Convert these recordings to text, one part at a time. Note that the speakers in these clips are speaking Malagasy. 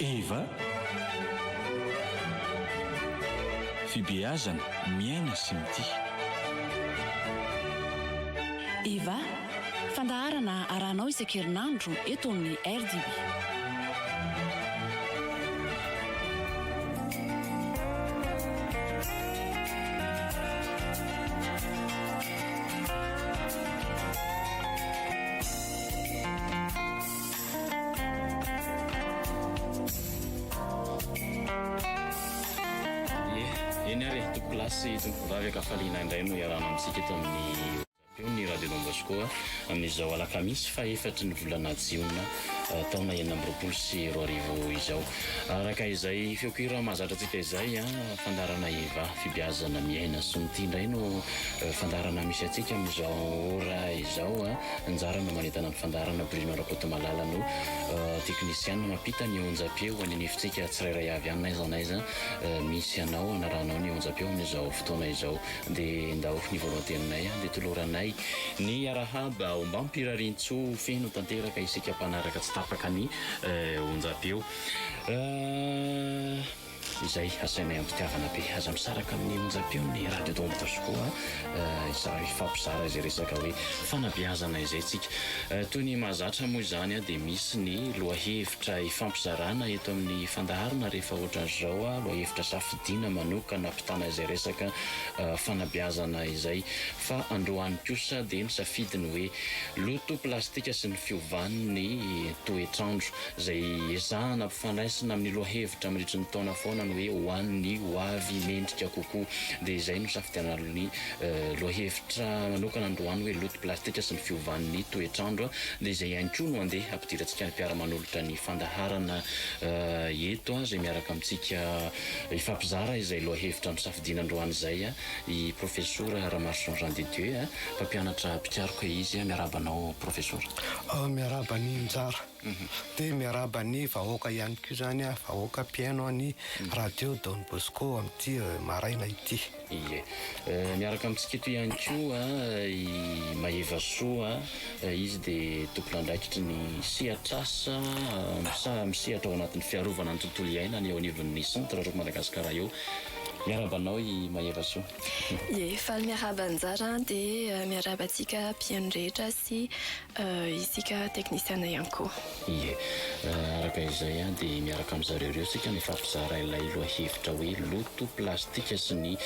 Eva, Fibeazana miaina sy mitia. Eva, fandaharana arahanao isan-kerinandro eto amin'ny RDB. Ie, eny ary e, tompokolahy sy tompokovavy ankafaliana indray no iarahana amintsika eto amin'ny Onjam-peon'ny Radio Don Bosco amin'izao alakamisy fahefatry ny volana jiona taona 2026 izao. Araka izay feon-kira mahazatra antsika izay, fandaharana Eva, fibeazana miaina sy mitia indray no fandaharana misy antsika amin'izao ora izao. Anjara no manentana ny fandaharana Bruno Rakotomalala no teknisiana mampita ny onjam-peo any anivontsika tsirairay avy any n'aiza n'aiza misy anao anarahanao ny onjam-peo amin'izao fotoana izao. Dia ndao ny voalohan-teninay dia toloranay ny arahaba ombam-pirariantsoa feno tanteraka isika mpanaraka tsy tapaka ny onjam-peo. Izay asainay am-pitiavana be. Aza misaraka amin'ny onjam-peon'ny Radio Don Bosco a. Izaho hifampizara izay resaka hoe fanabeazana izay tsika. Toy ny mahazatra moa izany dia misy ny lohahevitra ifampizarana eto amin'ny fandaharana rehefa ohatran'izao, lohahevitra safidiana manokana ampitana izay resaka fanabeazana izay. Fa androany kosa dia nisafidy ny hoe loto plastika sy ny fiovan'ny toetr'andro. Izay ezahana ampifandraisina amin'ny lohahevitra mandritry ny taona foana ny hoe ho an'ny ho avy mendrika kokoa. Dia izay no safidianana ny lohahevitra manokana androany hoe loto plastika sy ny fiovan'ny toetr'andro. Dia izay ihany koa no andeha hampidirantsika ny mpiara-manolotra ny fandaharana eto izay miaraka amintsika hifampizara izay lohahevitra nosafidiana androany izay i Profesora Ramaroson Jean de Dieu, mpampianatra mpikaroka izy. Miarahaba anao Profesora. Miarahaba an'i Njara. Dia miarahaba ny vahoaka ihany koa izany aho, vahoaka mpihaino an'i Radio Don Bosco amin'ity maraina ity. Ie. Miaraka amintsika eto ihany koa i Mahevasoa, izy dia tompon'andraikitry ny sehatr'asa misehatra ao anatin'ny fiarovana ny tontolo iainana eo anivon'ny Centre Rock Madagascar eo. Miarahaba anao i Mahevasoa. Ie, faly miarahaba anjara dia miarahaba antsika mpihaino rehetra sy Isika teknisiana ihany koa. Ie. Araka izay dia miaraka amin-dry zareo ireo isika no hifampizara ilay lohahevitra hoe loto plastika sy ny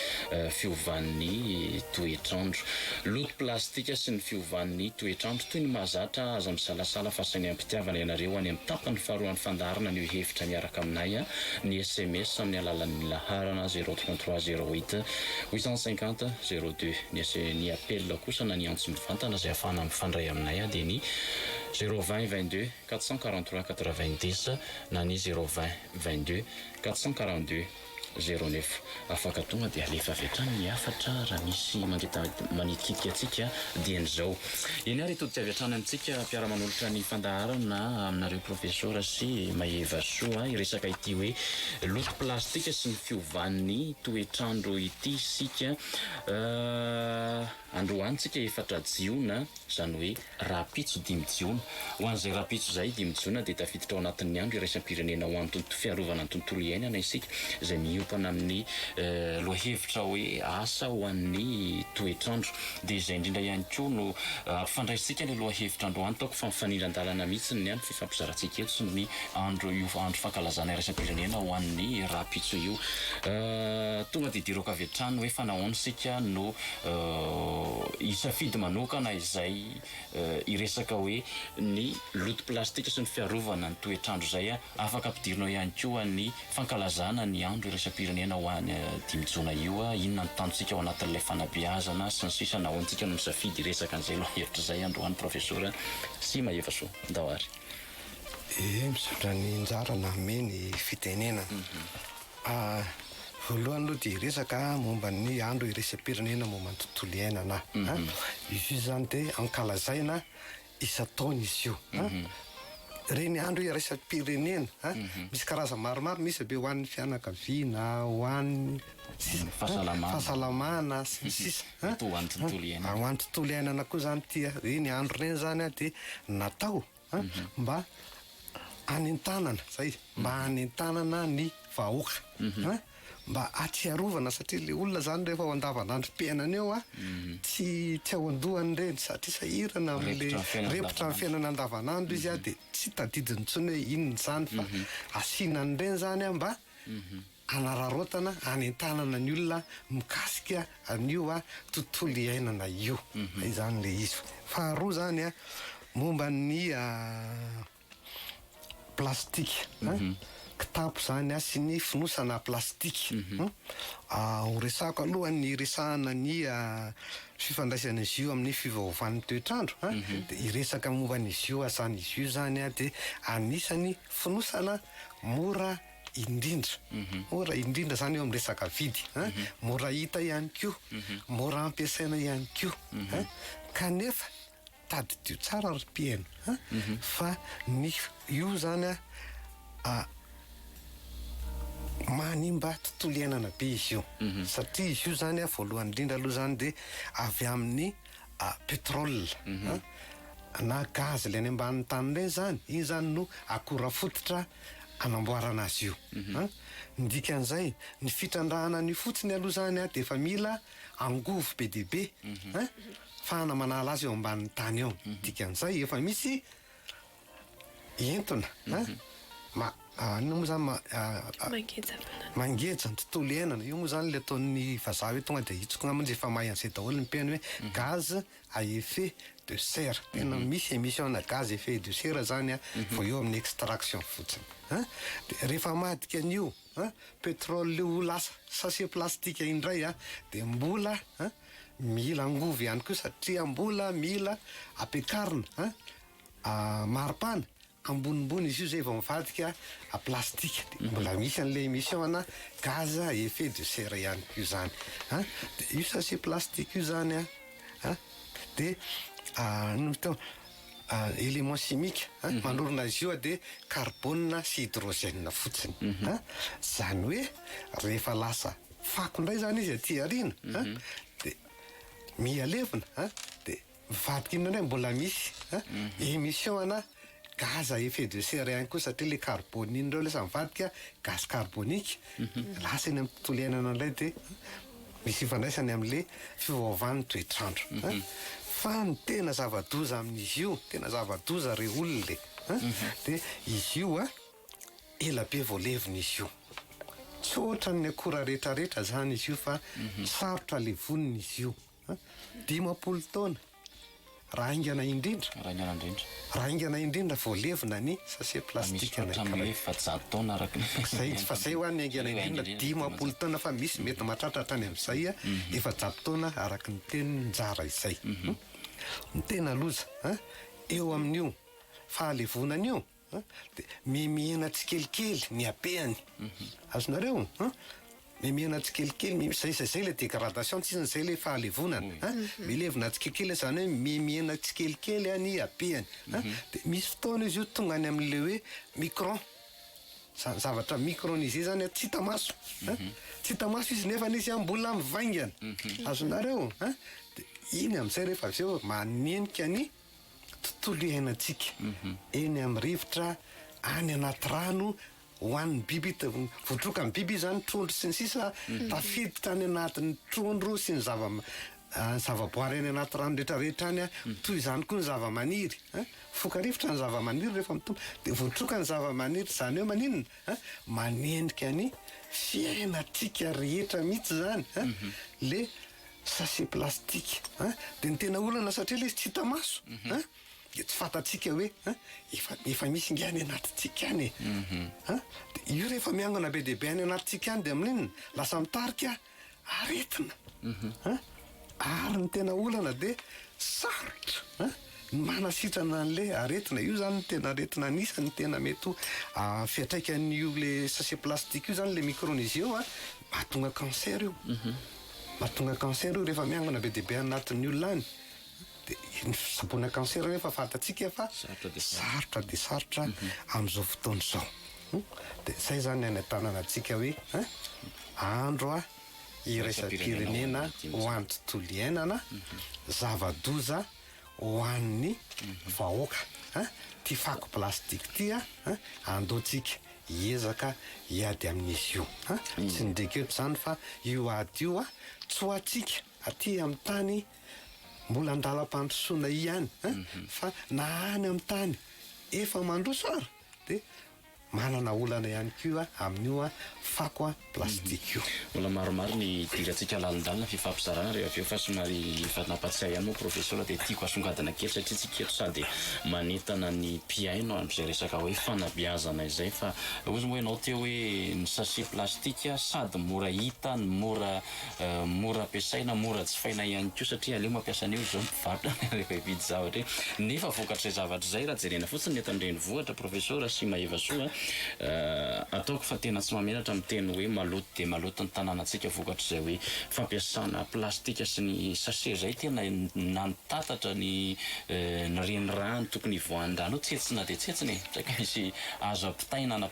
fiovan'ny toetr'andro. Loto plastika sy ny fiovan'ny toetr'andro. Toy ny mahazatra, aza misalasala fa asainay am-pitiavana ianareo any amin'ny tapany faharoan'ny fandaharana ny hevitra miaraka aminay ny sms amin'ny alalan'ny laharana zéro 33 08 850 02. Ny ny appel kosa na ny antso mivantana izay ahafahana mifandray aminay dia ny zéro 20 22 443 90 na ny zéro 20 22 442 09. Afaka tonga dia alefa avy hatrany ny hafatra raha misy mangeta manitikitika antsika dieny izao. Eny ary hitodika avy hatrany amintsika mpiara-manolotra ny fandaharana aminareo Profesora sy Mahevasoa hiresaka ity hoe loto plastika sy ny fiovan'ny toetr'andro ity isika. Androany tsika efatra jiona, izany hoe rahampitso dimy jiona. Ho an'izay rahampitso izay, dimy jiona, dia tafiditra ao anatin'ny andro iraisam-pirenena ho an'ny fiarovana ny tontolo iainana isika, izay miompana amin'ny lohahevitra hoe asa ho an'ny toetr'andro. Dia izay indrindra ihany koa no ampifandraisintsika ilay lohahevitra androany, ataoko fa mifanindran-dalana mihitsy ny andro fifampizarantsika eto sy ny andro io andro fankalazana iraisam-pirenena ho an'ny rahampitso io. Tonga dia idirako avy hatrany hoe fa nahoana isika no hisafidy manokana izay hiresaka hoe ny loto plastika sy ny fiarovana ny toetr'andro izay. Afaka ampidirinao ihany koa ny fankalazana ny andro iraisam-pirenena ho an'ny dimy jona io. Inona ny tanjontsika ao anatin'ilay fanabeazana sy ny sisa Nahoana isika no misafidy hiresaka an'izay lohahevitra izay androany Profesora sy Mahefasoa. Ndao ary. Ee, misaotra an'i Njara nanome ny fitenenana. Voalohany aloha dia hiresaka momba ny andro iraisam-pirenena momba ny tontolo iainana aho. Izy io izany dia ankalazaina isan-taona izy io. Ireny andro iraisam-pirenena, misy karazany maromaro, misy be ho an'ny fianakaviana, ho an'ny fahasalamana sy ny sisa. Mety ho an'ny tontolo iainana. Ho an'ny tontolo iainana koa izany ity. Ireny andro ireny izany dia natao mba. Hanentanana, zay, mba hanentanana ny vahoaka an, mba hatsiarovana satria le olona zany rehefa ao andavanandrom-piainana eo an, tsy tsy ao an-dohany ireny satria sahirana amin'le repotra ny fiainana andavanandro izy an, de tsy tadidiny intsony hoe inona izany fa asiana an'ireny zany an mba hanararaotana, hanentanana ny olona mikasika an'io tontolo iainana io. Zay zany le izy. Faharoa zany an, momba ny plastika an, kitapo zany an sy ny fonosana plastika. Ho resahako aloha ny hiresahana ny fifandraisan'izy io amin'ny fiovaovan'ny toetr'andro an, dia hiresaka momba an'izy io aho zany. Izy io zany an dia anisany fonosana mora indrindra, mora indrindra zany eo amin'ny resaka vidy an, mora hita ihany koa, mora ampiasaina ihany koa an, kanefa tadidio tsara ry mpihaino an, fa ny io zany an manimba tontolo iainana be izy io, satria izy io zany an voalohany indrindra aloha zany dia avy amin'ny pétrole an, na gaz ilay any ambanin'ny tany ireny zany, iny zany no akora fototra anamboarana azy io an! Ny dikan'izay, ny fitrandrahana an'io fotsiny aloha zany an dia efa mila angovo be dia be an! Ahafahana manala azy eo ambanin'ny tany eo. Dikan'izay efa misy entona an! Ma, inona moa zany ma, mangeja ny tontolo iainana. Io moa zany ilay ataon'ny vazaha hoe tonga dia ahitsiko angamba izy efa mahay an'izay daholo ny mpihaino hoe gaz à effet de serre. Tena misy émission ana gaz effet de serre zany an, vao eo amin'ny extraction fotsiny an. De rehefa hamadika an'io an, pétrole io ho lasa sachet plastique indray an, de mbola an, mila angovo ihany koa satria mbola mila ampiakarina an, maripana Ambonimbony izy io zay vao mivadika plastique de mbola misy an'le émission ana gaz à effet de serre ihany koa izany an, de io sachet plastique io zany an an de inona moa teo élément chimique an manorina azy io an de carbone sy hydrogène fotsiny an, zany hoe rehefa lasa fako indray zany izy aty aoriana an de miha levona an de Mivadika inona indray mbola misy a émission ana gaz à effet de serre ihany koa satria le carbone iny reo lasa mivadika gaz carbonique lasa eny amin'ny tontolo iainana indray de misy ifandraisany amin'le fiovaovan'ny toetr'andro a fa ny tena zava-doza amin'izy io tena zava-doza re olona e a de izy io a ela be vao levona izy io tsy ohatran'ny akora rehetrarehetra zany izy io fa sarotra levonina izy io. 50 taona, raha haingana indrindra. Raha haingana indrindra. Raha haingana indrindra vao levona ny sachet plastique anankiray. Misy hatramin'ny 400 taona araka ny. Zay, fa zay hoa ny haingana indrindra, 50 taona fa misy mety mahatratra hatrany amin'izay 400 taona araka ny tenin'i Njara izay. Ny tena loza eo amin'io fahalevonana io. Dia mihemihena tsikelikely ny habehany. Azonareo an? Mihemihena tsikelikely, mi- zay zay zay ilay dégradation tsy inona, zay ilay fahalevonana an? Milevina tsikelikely izany hoe mihemihena tsikelikely ny habehany an? Dia misy fotoana izy io tonga any amin'ilay hoe micron, zany zavatra micronisé zany an, tsy hita maso an? Tsy hita maso izy nefa izy an mbola mivaingana. Azonareo an? Dia iny amin'izay rehefa avy eo manenika ny tontolo iainantsika, eny amin'ny rivotra, any anaty rano, hohanin'ny biby, voatrokan'ny biby izany, trondro sy ny sisa, tafiditra any anatin'ny trondro sy ny zava zavaboary any anaty rano rehetrarehetra any, toy izany koa ny zavamaniry, mifoka rivotra ny zavamaniry rehefa mitombo, dia voatroka ny zavamaniry, izany hoe maninona? Manendrika ny fiainantsika rehetra mihitsy izany le sachet plastique an, dia ny tena olana satria ilay izy tsy hita maso an, dia tsy fantatsika hoe an, efa efa misy nge any anatintsika any e, an, dia io rehefa miangona be dia be any anatintsika any dia amin'inona? Lasa mitarika aretina an, ary ny tena olana dia sarotra an, ny manasitrana an'ilay aretina, io zany no tena aretina anisany tena mety ho fiantraikan'io le sachet plastique io zany le micronisé io an, mahatonga cancer io. Mahatonga cancer io rehefa miangona be dia be anatin'ny olona any. Dia ny fitsaboana cancer nefa fantatsika fa sarotra dia sarotra amin'izao fotoana izao. Dia izay izany any an-tanana antsika hoe andro iraisam-pirenena ho an'ny tontolo iainana, zava-doza ho an'ny vahoaka. Ty fako plastique ty a, andao tsika hiezaka hiady amin'izy io a. Tsy midika eto izany fa io ady io a, tsy ho antsika aty amin'ny tany mbola andalam-pandrosoana ihany a, fa na any amin'ny tany efa mandroso ary dia Manana olana ihany koa amin'io fako plastique io. Mbola maromaro ny hidirantsika lalindalina fifampizarana rehefa avy eo fa somary efa nampatsiahy ihany moa Profesora dia tiako asongadina kely satria tsika eto sady manentana ny mpihaino amin'izay resaka hoe fanabeazana izay fa hozy moa ianao teo hoe ny sachet plastique sady mora hita no mora Mora ampiasaina, mora jifaina ihany koa satria aleo mampiasa an'io izao ny mpivarotra rehefa hividy zavatra iny. Nefa vokatr'izay zavatra izay raha jerena fotsiny ny eto an-drenivohitra Profesora sy Mahevasoa a, ataoko fa tena tsy mahamenatra miteny hoe maloto dia maloto ny tanànantsika vokatr'izay hoe fampiasana plastika sy ny sachet izay tena nanitatatra ny ny renirano tokony hivoahan'ny rano io tsetsina dia tsetsina e! Tsy haiko misy azo ampitaina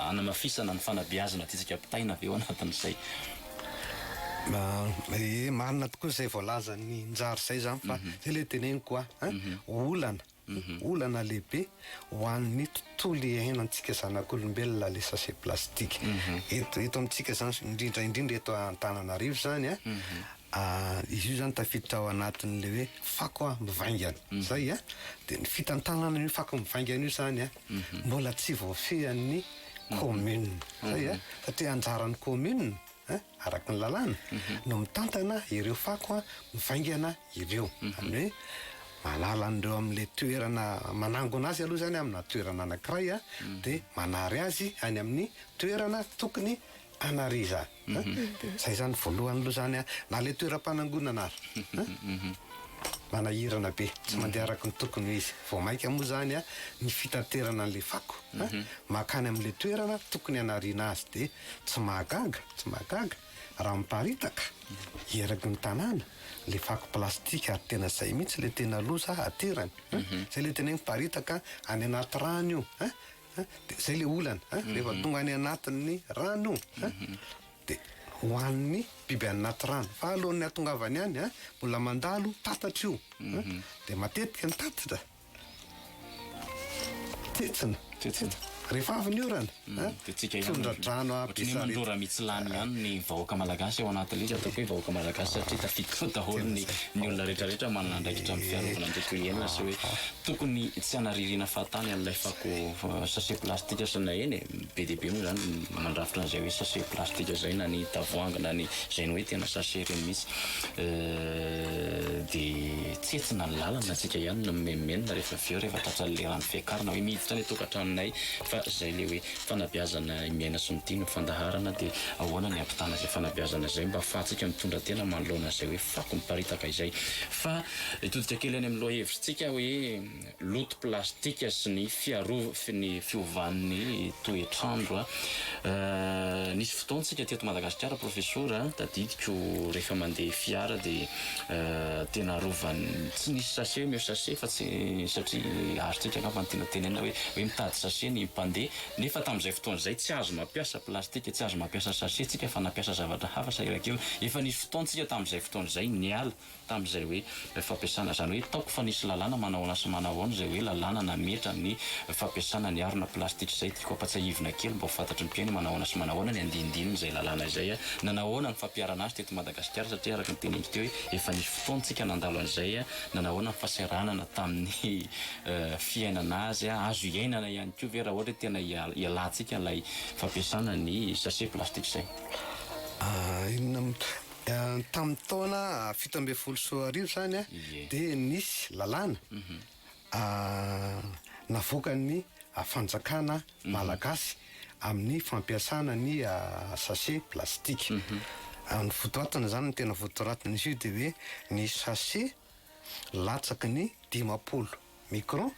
hanamafisana ny fanabeazana tiantsika ampitaina ve ao anatin'izay? Ee, marina tokoa izay voalazan'i Njara izay izany fa izay ilay teneniko a, olana, olana lehibe ho an'ny tontolo iainantsika zanak'olombelona ilay sachet plastique. Eto, eto amintsika izany, indrindra indrindra eto Antananarivo izany a, izy io izany tafiditra ao anatin'ilay hoe fako mivaingana, izay a, dia ny fitantanana an'io fako mivaingana io izany a, mbola tsy voafehin'ny commune zay a, satria anjaran'ny commune araka ny lalàna no mitantana ireo fako mivaingana ireo, izany hoe manala an'ireo amin'ilay toerana manangona azy aloha izany amina toerana anankiray dia manary azy any amin'ny toerana tokony hanariza azy, zay izany voalohany aloha izany na ilay toeram-panangonana ary. Manahirana be, tsy mandeha araka ny tokony ho izy. Vao mainka moa izany ny fitaterana an'ilay fako mankany amin'ilay toerana tokony hanariana azy. Dia tsy mahagaga, tsy mahagaga raha miparitaka eraky ny tanàna ilay fako plastika ary tena izay mihitsy ilay tena loza aterany. Izay ilay tena hoe miparitaka any anaty rano io. Dia izay ilay olana, rehefa tonga any anatin'ny rano io. Dia ho an'ny biby any anaty rano. Fa alohan'ny hahatongavany any, mbola mandalo tatatra io. Dia matetika ny tatatra tsetsina. Tsetsina. Rehefa avy ny orana, Dia tsika ihany. Tondra-drano Ohatran'ny hoe mandrora mitsilany ihany ny vahoaka malagasy ao anatin'ilay izy, ataoko hoe vahoaka malagasy satria tafiditra ao daholo ny ny olona rehetrarehetra manana andraikitra amin'ny fiarovana ny tontolo iainana sy hoe tokony tsy hanaririana fahatany an'ilay fako sachet plastika sy ny eny e. Be dia be moa izany ny mandrafitra an'izay hoe sachet plastika izay na ny tavoahangy na ny izay ny hoe tena sachet ireny mihitsy. Dia tsetsina ny lalana, antsika ihany no mimenomenona rehefa avy eo rehefa tratran'ilay rano fiakarana hoe miditra any an-tokantranonay fa izay ilay hoe fanabeazana miaina sy mitia no fandaharana dia ahoana ny hampitana izay fanabeazana izay mba ahafahantsika mitondra tena manoloana an'izay hoe fako miparitaka izay. Fa hitodika kely any amin'ny lohahevitsika hoe loto plastika sy ny fiarov ny fiovan'ny toetr'andro a. Nisy fotoana tsika teto Madagasikara Profesora a, tadidiko rehefa mandeha fiara dia tena arovan'ny, tsy nisy sachet omeo sachet fa tsy satria azontsika angamba ny tiana tenenina hoe hoe mitady sachet ny mpandeha nefa tamin'izay fotoana izay tsy azo mampiasa plastika, tsy azo mampiasa sachet tsika fa nampiasa zavatra hafa sahirankevitra. Efa nisy fotoana tsika tamin'izay fotoana izay niala tamin'izay hoe fampiasana, izany hoe taoko fa nisy lalàna manahoana sy manahoana izay hoe lalàna nametra ny fampiasana ny harona plastika izay, tiako ampatsiahivina kely mba ho fantatry ny mpihaino manahoana sy manahoana ny andinindininy izay lalàna izay, nanahoana ny fampiharana azy teto Madagasikara satria araka ny teneniko teo hoe efa nisy fotoana tsika nandalo an'izay, nanahoana ny fahasahiranana tamin'ny fiainana azy, azo iainana ihany koa ve raha ohatra hoe tena ialantsika ilay fampiasana ny sachet plastika izay. Inona Tamin'ny taona 2017 izany dia nisy lalàna navoakan'ny fanjakana malagasy amin'ny fampiasana ny sachet plastique. Ny votoatiny izany, ny tena votoatin'izy io dia hoe ny sachet latsaky ny 50 micron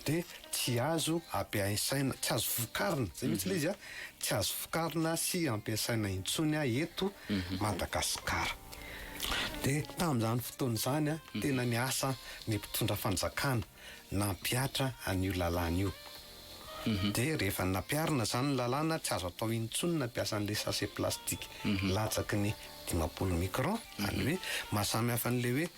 dia tsy azo ampiasaina, tsy azo vokarina, zay mihitsy ilay izy a, tsy azo vokarina sy ampiasaina intsony eto Madagasikara. Dia tamin'izany fotoana izany a, tena niasa ny mpitondra fanjakana nampihatra an'io lalàna io. Dia rehefa nampiharina izany ny lalàna, tsy azo atao intsony ny nampiasa an'ilay sachet plastique latsaky ny 50 micron, izany hoe mahasamihafa an'ilay hoe.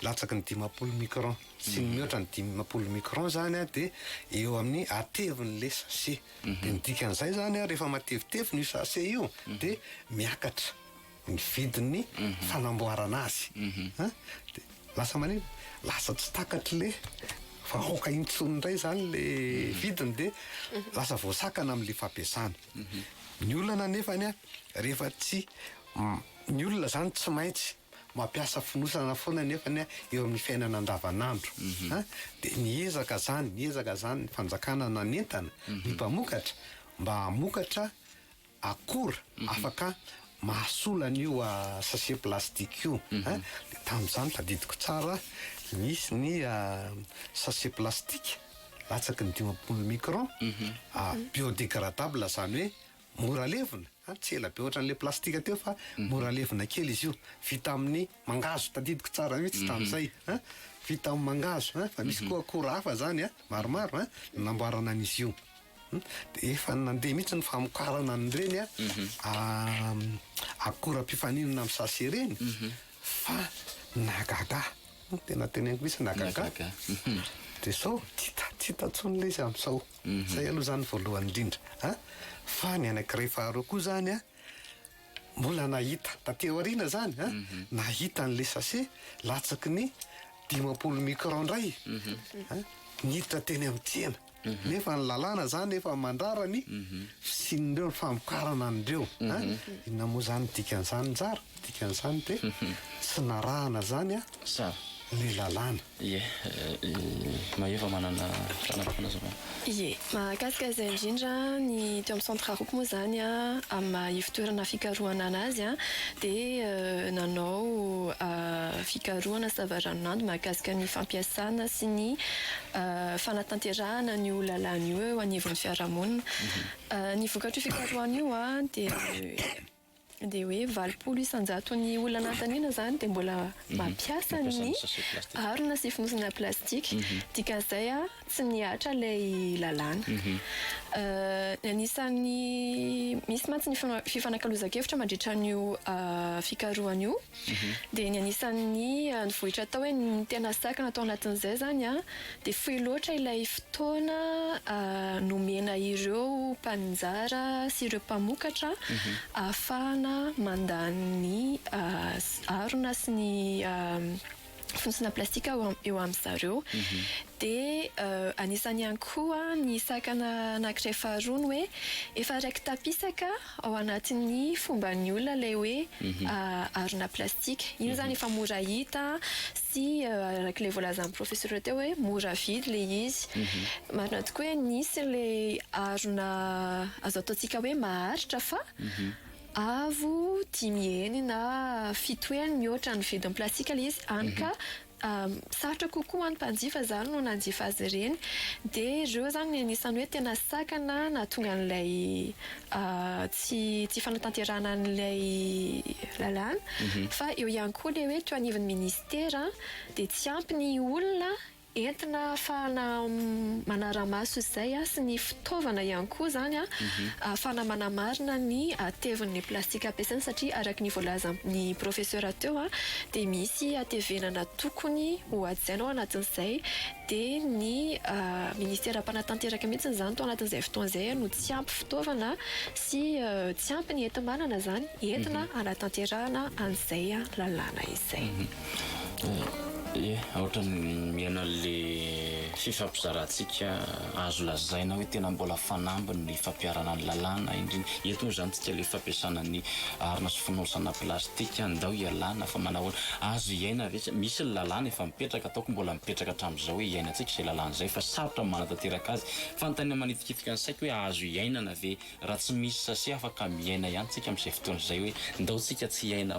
latsaky ny 50 micron sy ny mihoatra ny 50 micron zany a de eo amin'ny hatevin'le sachet. De ny dikan'izay zany a, rehefa matevitevina io sachet io de miakatra ny vidin'ny fanamboarana azy. An, de lasa manino? Lasa tsy takatry le vahoaka intsony indray zany le vidiny de lasa voasakana amin'le fampiasana. Ny olana nefany a, rehefa tsy ny olona zany tsy maintsy mampiasa fonosana foana nefany a eo amin'ny fiainana andavanandro a, de niezaka zany, niezaka zany ny fanjakana nanentana ny mpamokatra mba hamokatra akora afaka mahasolo an'io sachet plastique io a. De tamin'izany, tadidiko tsara, nisy ny sachet plastique latsaky ny 50 micron, biodégradable, zany hoe mora levona a, tsy ela be ohatran'le plastika teo fa mora levona kely izy io, vita amin'ny mangahazo, tadidiko tsara mihitsy tamin'izay a, vita amin'ny mangahazo a, fa misy koa akora hafa zany a maromaro a namboarana an'izy io. De efa nandeha mihitsy ny famokarana an'ireny a akora mpifaninana amin'ny sachet reny, fa nagaga, tena teneniko mihitsy, nagaga de zao tsy hita intsony le izy am'izao. Zay aloha zany voalohany indrindra a. Fa ny anankiray faharoa koa zany a, mbola nahita taty aoriana zany a, nahita an'le sachet latsaky ny 50 micron ndray a niditra teny amin'ny tsena, nefa ny lalàna zany efa mandrara ny fisian'ireo, ny famokarana an'ireo a. Inona moa zany dikan'izany njara? Dikan'izany de tsy narahana zany a Sara ny lalàna. Ie, Mahefa manana fanampinazavana. Ie, mahakasika izay indrindra, ny teo amin'ny Centre Aroko moa zany a, amin'ny maha ivontoerana fikarohana anazy a, dia nanao fikarohana savaranonando mahakasika ny fampiasana sy ny fanatanterahana an'io lalàna io eo anivon'ny fiarahamonina. Ny vokatr'io fikarohana io a dia hoe 80% ny olona nanontaniana zany dia mbola mampiasa ny harona sy fonosana plastika. Dikan'izay a, tsy nihatra ilay lalàna. Ny anisan'ny misy mantsy ny fifanakalozan-kevitra mandritra an'io fikarohana io, dia ny anisan'ny nivohitra tao hoe ny tena sakana tao anatin'izay zany a dia fohy loatra ilay fotoana nomena ireo mpaninjara sy ireo mpamokatra ahafahana mandany ny harona sy ny fonosana plastika eo amin'ny zareo. Dia anisany ihany koa ny sakana anankiray faharoa ny hoe efa raiki-tapisaka ao anatin'ny fomban'ny olona ilay hoe harona plastika. Iny zany efa mora hita sy araka ilay voalazan'ny professeur teo hoe mora vidy ilay izy. Marina tokoa hoe nisy ilay harona azo ataontsika hoe maharitra fa avo 5 heny na 7 heny mihoatra ny vidin'ny plastika ilay izy, hany ka sarotra kokoa ho an'ny mpanjifa zany no nanjifa azy ireny. Dia ireo zany ny anisan'ny hoe tena sakana nahatonga an'ilay tsy fanatanterahana an'ilay lalàna. Fa eo ihany koa ilay hoe teo anivon'ny ministera dia tsy ampy ny olona entina ahafahana manara-maso izay sy ny fitaovana ihany koa zany ahafahana manamarina ny hatevin'ny plastika ampiasaina, satria araka ny voalazan'ny professeur teo a dia misy hatevenana tokony ho hajaina ao anatin'izay. Dia ny ministera mpanatanteraka mihitsy zany tao anatin'izay fotoana izay no tsy ampy fitaovana sy tsy ampy ny enti-manana zany entina hanatanterahana an'izay lalàna izay. Ie, ohatran'ny mihaino an'le fifampizarantsika, azo lazaina hoe tena mbola fanamby ny fampiharana ny lalàna, indrindra eto moa zany tsika le fampiasana ny harona sy fonosana plastika. Ndao hialana fa manahoana, azo iaina ve? Misy ny lalàna efa mipetraka, ataoko mbola mipetraka hatramin'izao hoe iainantsika izay lalàna izay, fa sarotra ny manatanteraka azy. Fanontaniana manitikitika ny saiko hoe azo iainana ve raha tsy misy sachet? Afaka miaina ihany tsika amin'izay fotoana izay hoe ndao tsika tsy hiaina,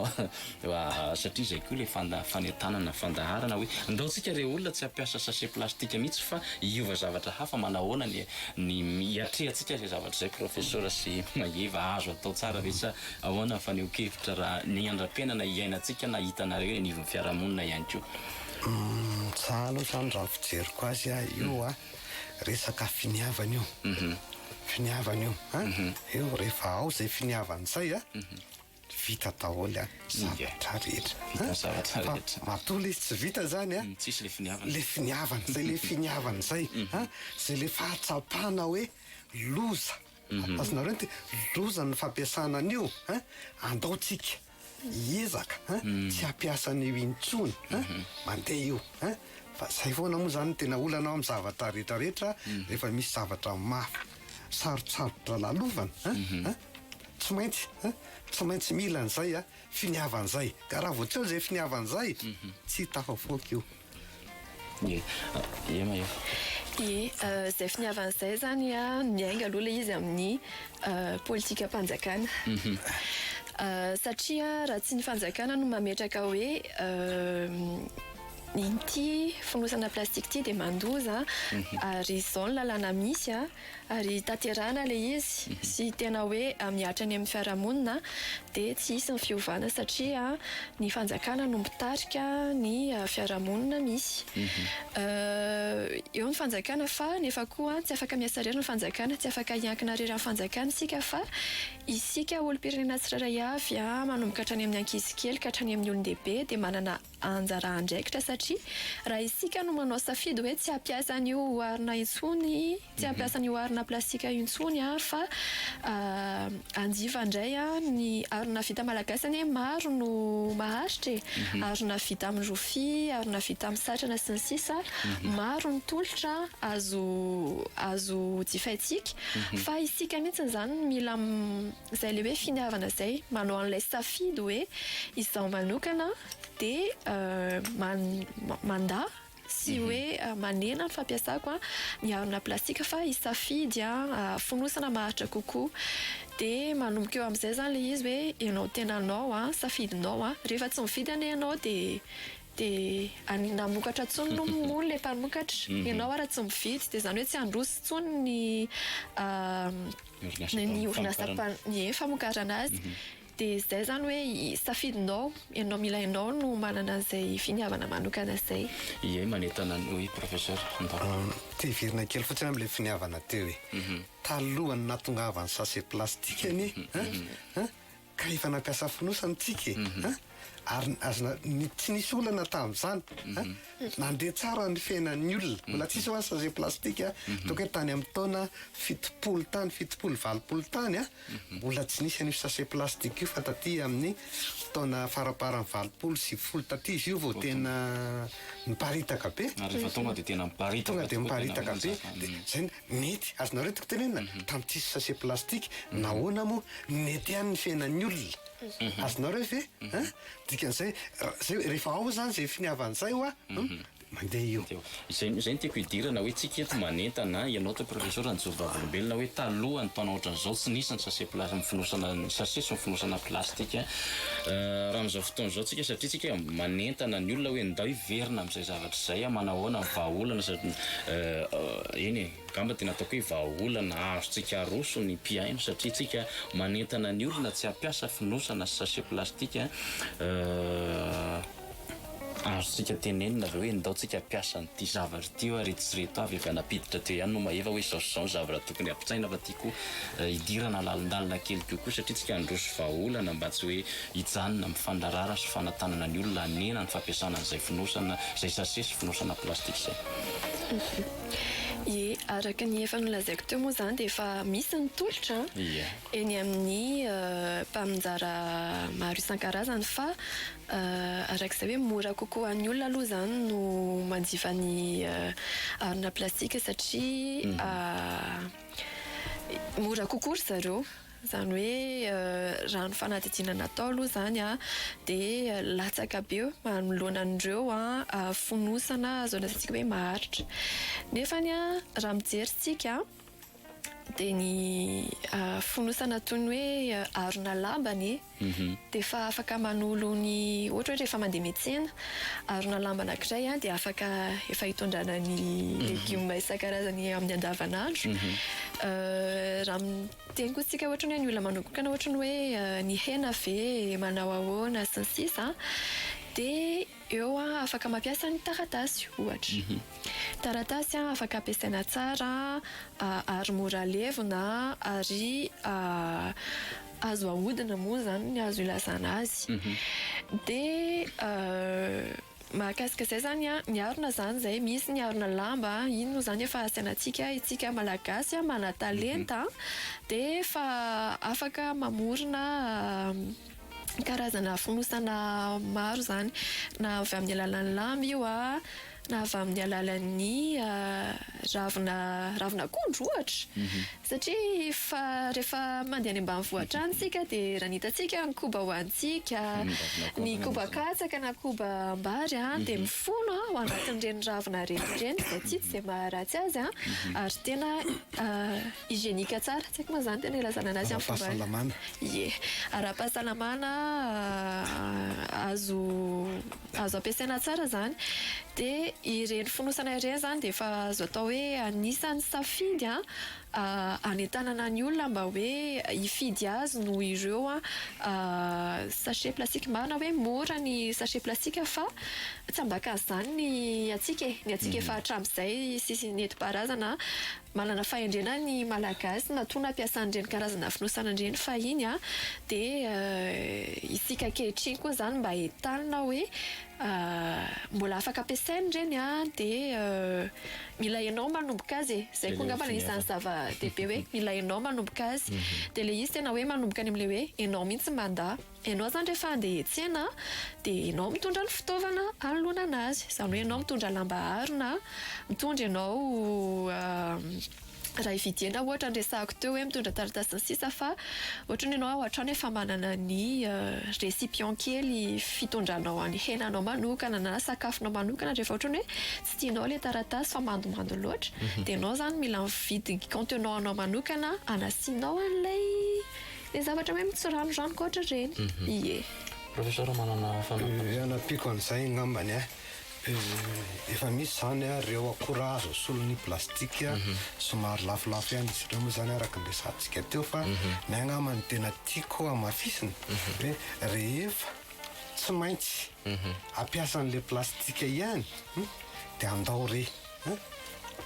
satria izay koa le fanentanana, fandaharana hoe ndao tsika re olona tsy hampiasa sachet plastika mihitsy fa hiova zavatra hafa. Manahoana ny hiatrehantsika izay zavatra izay, professeur sy Maeva? Azo atao tsara ve sa ahoana ny fanehoan-kevitra raha ny andram-piainana iainantsika na hitanareo eny anivon'ny fiarahamonina ihany koa? Za aloha zany, raha ny fijeriko azy a, io a resaka finiavana io, finiavana io a, io rehefa ao zay finiavana zay a. Vita daholo an zavatra rehetra. Vita ny zavatra rehetra. Fa matoa le izy tsy vita zany an. Tsisy le finiavana. Le finiavana, zay le finiavana zay an, zay le fahatsapana hoe loza. Azonareo ny loza ny fampiasana an'io an, andao tsika hiezaka an, tsy hampiasa an'io intsony an, mandeha io an. Fa zay foana moa zany no tena olana ao amin'ny zavatra rehetra rehetra rehefa misy zavatra mafy sarotsarotra lalovana an. Tsy maintsy a! Tsy maintsy mila an'izay a! Finiavana izay. Ka raha vao tsy eo izay finiavana izay, tsy tafavoaka io. Ie. Ie Mahefa. Ie, izay finiavana izay izany a, miainga aloha ilay izy amin'ny politikam-panjakana. Satria raha tsy ny fanjakana no mametraka hoe ity fonosana plastika ity dia mandoza ary izao ny lalàna misy a, Ary tanterahana ilay izy sy tena hoe mihatra any amin'ny fiarahamonina dia tsy hisy ny fiovana satria ny fanjakana no mitarika ny fiarahamonina misy. Eo ny fanjakana fa nefa koa tsy afaka miasa irery ny fanjakana, tsy afaka hiankina irery amin'ny fanjakana isika fa isika olom-pirenena tsirairay avy manomboka hatrany amin'ny ankizy kely ka hatrany amin'ny olon-dehibe dia manana anjara andraikitra satria raha isika no manao safidy hoe tsy hampiasa an'io harona intsony, tsy hampiasa an'io harona plastika io intsony fa hanjifa indray ny harona vita malagasy anie maro no maharitra e, harona vita amin'ny rofia, harona vita amin'ny satrana sy ny sisa, maro ny tolotra azo azo jifaintsika fa isika mihitsy izany no mila Izay ilay hoe finiavana izay, manao an'ilay safidy hoe izaho manokana dia mandà sy hoe manena ny fampiasako ny harona plastika fa hisafidy fonosana maharitra kokoa. Dia manomboka eo amin'izay izany ilay izy hoe ianao tenanao, safidinao. Rehefa tsy mividy anie ianao dia dia namokatra intsony no moa ilay mpamokatra. Ianao ara tsy mividy dia izany hoe tsy handroso intsony ny ny orinasa ny famokarana azy. Dia izay izany hoe safidinao, ianao mila ianao no manana an'izay finiavana manokana izay. Ie, manentana ny oui professeur. Ndao. Te hiverina kely fotsiny amin'ilay finiavana teo e. Talohan'ny nahatongavan'ny sachet plastique anie an, Ka efa nampiasa fonosana tsika e! An! Ary azona, ny, tsy nisy olana tamin'izany. An! Nandeha tsara ny fiainan'ny olona. Mbola tsisy hoa sachet plastique ataoko hoe tany amin'ny taona 70 tany, 70, 80 tany an, mbola tsy nisy an'io sachet plastique io fa taty amin'ny taona faramparan'ny 80, 90 taty izy io vao tena niparitaka be. Ary rehefa tonga dia tena miparitaka Tonga dia tokoa, tena miparitaka be. manjaka. Dia zay no. Nety, azonareo tiako tenenina, tamin'ny tsisy sachet plastique, nahoana moa nety ihany ny fiainan'ny olona? Azonareo ve? An? Dikan'izay, zay rehefa ao zany zay finiavana zay hoa, mandeha io. Izay, izay no tiako hidirana hoe tsika eto manentana, ianao to professeur nijoro vavolombelona hoe talohan'ny taona ohatran'izao tsy nisy ny sachet pla, ny fonosana, ny sachet sy ny fonosana plastika. Raha amin'izao fotoana izao tsika satria tsika manentana ny olona hoe ndao hiverina amin'izay zavatra izay, manahoana ny vahaolana satria eny e, angamba tena ataoko hoe vahaolana azontsika aroso ny mpihaino satria tsika manentana ny olona tsy hampiasa fonosana sy sachet plastique. Azontsika tenenina ve hoe ndao tsika hampiasa an'ity zavatra ity hoa reto sy reto avy efa nampiditra teo ihany moa Maeva hoe izao sy izao ny zavatra tokony hampitsaina fa tiako hidirana lalindalina kely kokoa satria tsika handroso vahaolana mba tsy hoe hijanona amin'ny fandrarara sy fanatanana ny olona hanena ny fampiasana an'izay fonosana izay sachet sy fonosana plastique izay. Ie, araka ny efa nolazaiko teo moa izany dia efa misy ny tolotra eny amin'ny mpaminjara maro isan-karazany fa Araka izay hoe mora kokoa ho an'ny olona aloha izany no manjifa ny harona plastika satria mora kokoa ry zareo. Izany hoe raha ny fanadihadiana natao aloha izany dia latsaka be manoloana an'ireo fonosana azo lazaintsika hoe maharitra. Nefany raha mijery isika dia ny fonosana toy ny hoe harona lamba anie dia efa afaka manolo ny ohatra hoe rehefa mandeha miantsena, harona lamba anankiray dia afaka efa hitondrana ny legioma isan-karazany amin'ny andavanandro. Raha miteny koa isika ohatra ny hoe ny olona manokana ohatra ny hoe ny hena ve manao ahoana sy ny sisa dia Eo afaka mampiasa ny taratasy ohatra. Taratasy afaka ampiasaina tsara ary mora alevina ary azo ahodina moa izany ny azo ilazana azy. Dia mahakasika izay izany an, ny harona izany izay, misy ny harona lamba, iny moa izany efa asainantsika, isika Malagasy manan-talenta dia efa afaka mamorona karazana fonosana maro izany, na avy amin'ny alalan'ny lamba io an, na avy amin'ny alalan'ny ravina ravin'akondro ohatra, satria efa rehefa mandeha any ambanivohitra any isika dia raha ny hitantsika ny koba hohanintsika, ny koba katsaka na koba am-bary an, dia mifono ao anatin'ireny ravina rehetra ireny, izay tsy hita izay maharatsy azy an, ary tena hygiénique tsara, tsy haiko moa izany tena ilazana an'azy amin'ny fomba. Ara-pahasalamana. Ie, ara-pahasalamana azo azo ampiasaina tsara izany. Dia ireny fonosana ireny izany dia efa azo atao hoe anisan'ny safidy an, hanentanana ny olona mba hoe hifidy azy noho ireo sachet plastique. Marina hoe mora ny sachet plastique fa tsy ambakan'izany ny antsika e, ny antsika efa hatramin'izay sy nentim-paharazana. Manana fahendrena ny Malagasy matoa nampiasa an'ireny karazana fonosana ireny fahiny a, dia isika ankehitriny koa izany mba entanina hoe mbola afaka ampiasaina ireny a, dia mila ianao manomboka azy e, izay koa angamba no anisan'ny zava-dehibe hoe mila ianao manomboka azy, dia ilay izy tena hoe manomboka any amin'ilay hoe ianao mihitsy mandà. Ianao izany rehefa handeha hiantsena dia ianao mitondra ny fitaovana hanoloana anazy. Izany hoe ianao mitondra lamba harona, mitondra ianao raha hividy hena ohatra no resahako teo hoe mitondra taratasy sy ny sisa fa ohatra hoe ianao ao an-trano efa manana ny récipient kely fitondranao ny henanao manokana na sakafonao manokana rehefa ohatra hoe tsy tianao ilay taratasy fa mandomando loatra dia ianao izany mila mividy contenant anao manokana hanasianao an'ilay Le zavatra hoe mitsiranondranoka ohatra ireny. Ie. Professeur manana fanampiny. Hanampiako an'izay angambany an, efa misy izany an ireo akora azo asolo ny plastika somary lafolafo ihany izy ireo moa izany araka ny resahantsika teo fa ny ahy angamba no tena tiako hamafisina hoe rehefa tsy maintsy hampiasa an'ilay plastika ihany dia andao re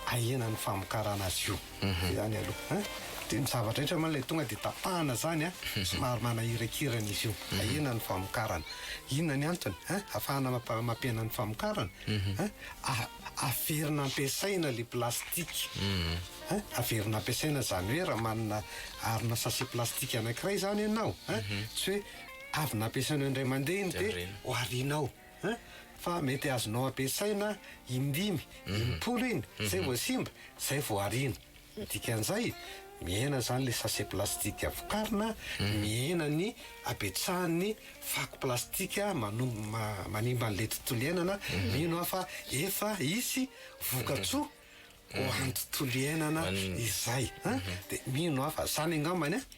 ahena ny famokarana azy io. Izany aloha an! Dia ny zavatra rehetra moa ilay tonga dia tapahana izany an, somary manahirakirana izy io, ahena ny famokarana. Inona ny antony an? Ahafahana mampihena ny famokarana an, averina ampiasaina ilay plastika an, averina ampiasaina izany hoe raha manana harona sachet plastika anankiray izany ianao an, tsy hoe avy nampiasainao indray mandeha iny dia ho arianao an, fa mety azonao ampiasaina in-dimy, im-polo iny, izay vao simba. Zay vao ariana. Ny dikan'izay, mihena izany ilay sachet plastique vokarina, mihena ny habetsahan'ny fako plastika manimba an'ilay tontolo iainana. Mino aho fa efa hisy vokatsoa ho an'ny tontolo iainana izay. Dia mino aho fa izany angambany an!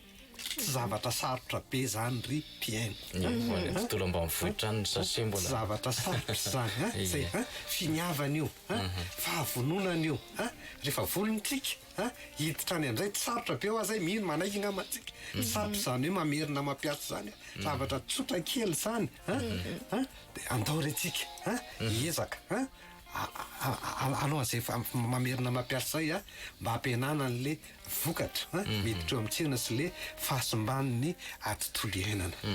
Tsy zavatra sarotra be izany ry mpihaino. Ny ho any tontolo ambanivohitra any ny sachet mbola. Tsy zavatra sarotra izany an! Zay an! Finiavana io an! Fahavononana io an! Rehefa vonona isika an! Hiditra any amin'izay, tsy sarotra be hoa zay, mino manaiky angamba tsika. Tsy sarotra izany hoe mamerina mampiasa izany an! Zavatra tsotra kely izany an! An! Dia andao re tsika an! Hiezaka an! Hanao an'izay mamerina mampiasa izay an! Mba hampihenana an'ilay vokatra miditra eo amin'ny tsena sy le fahasimban'ny tontolo iainana.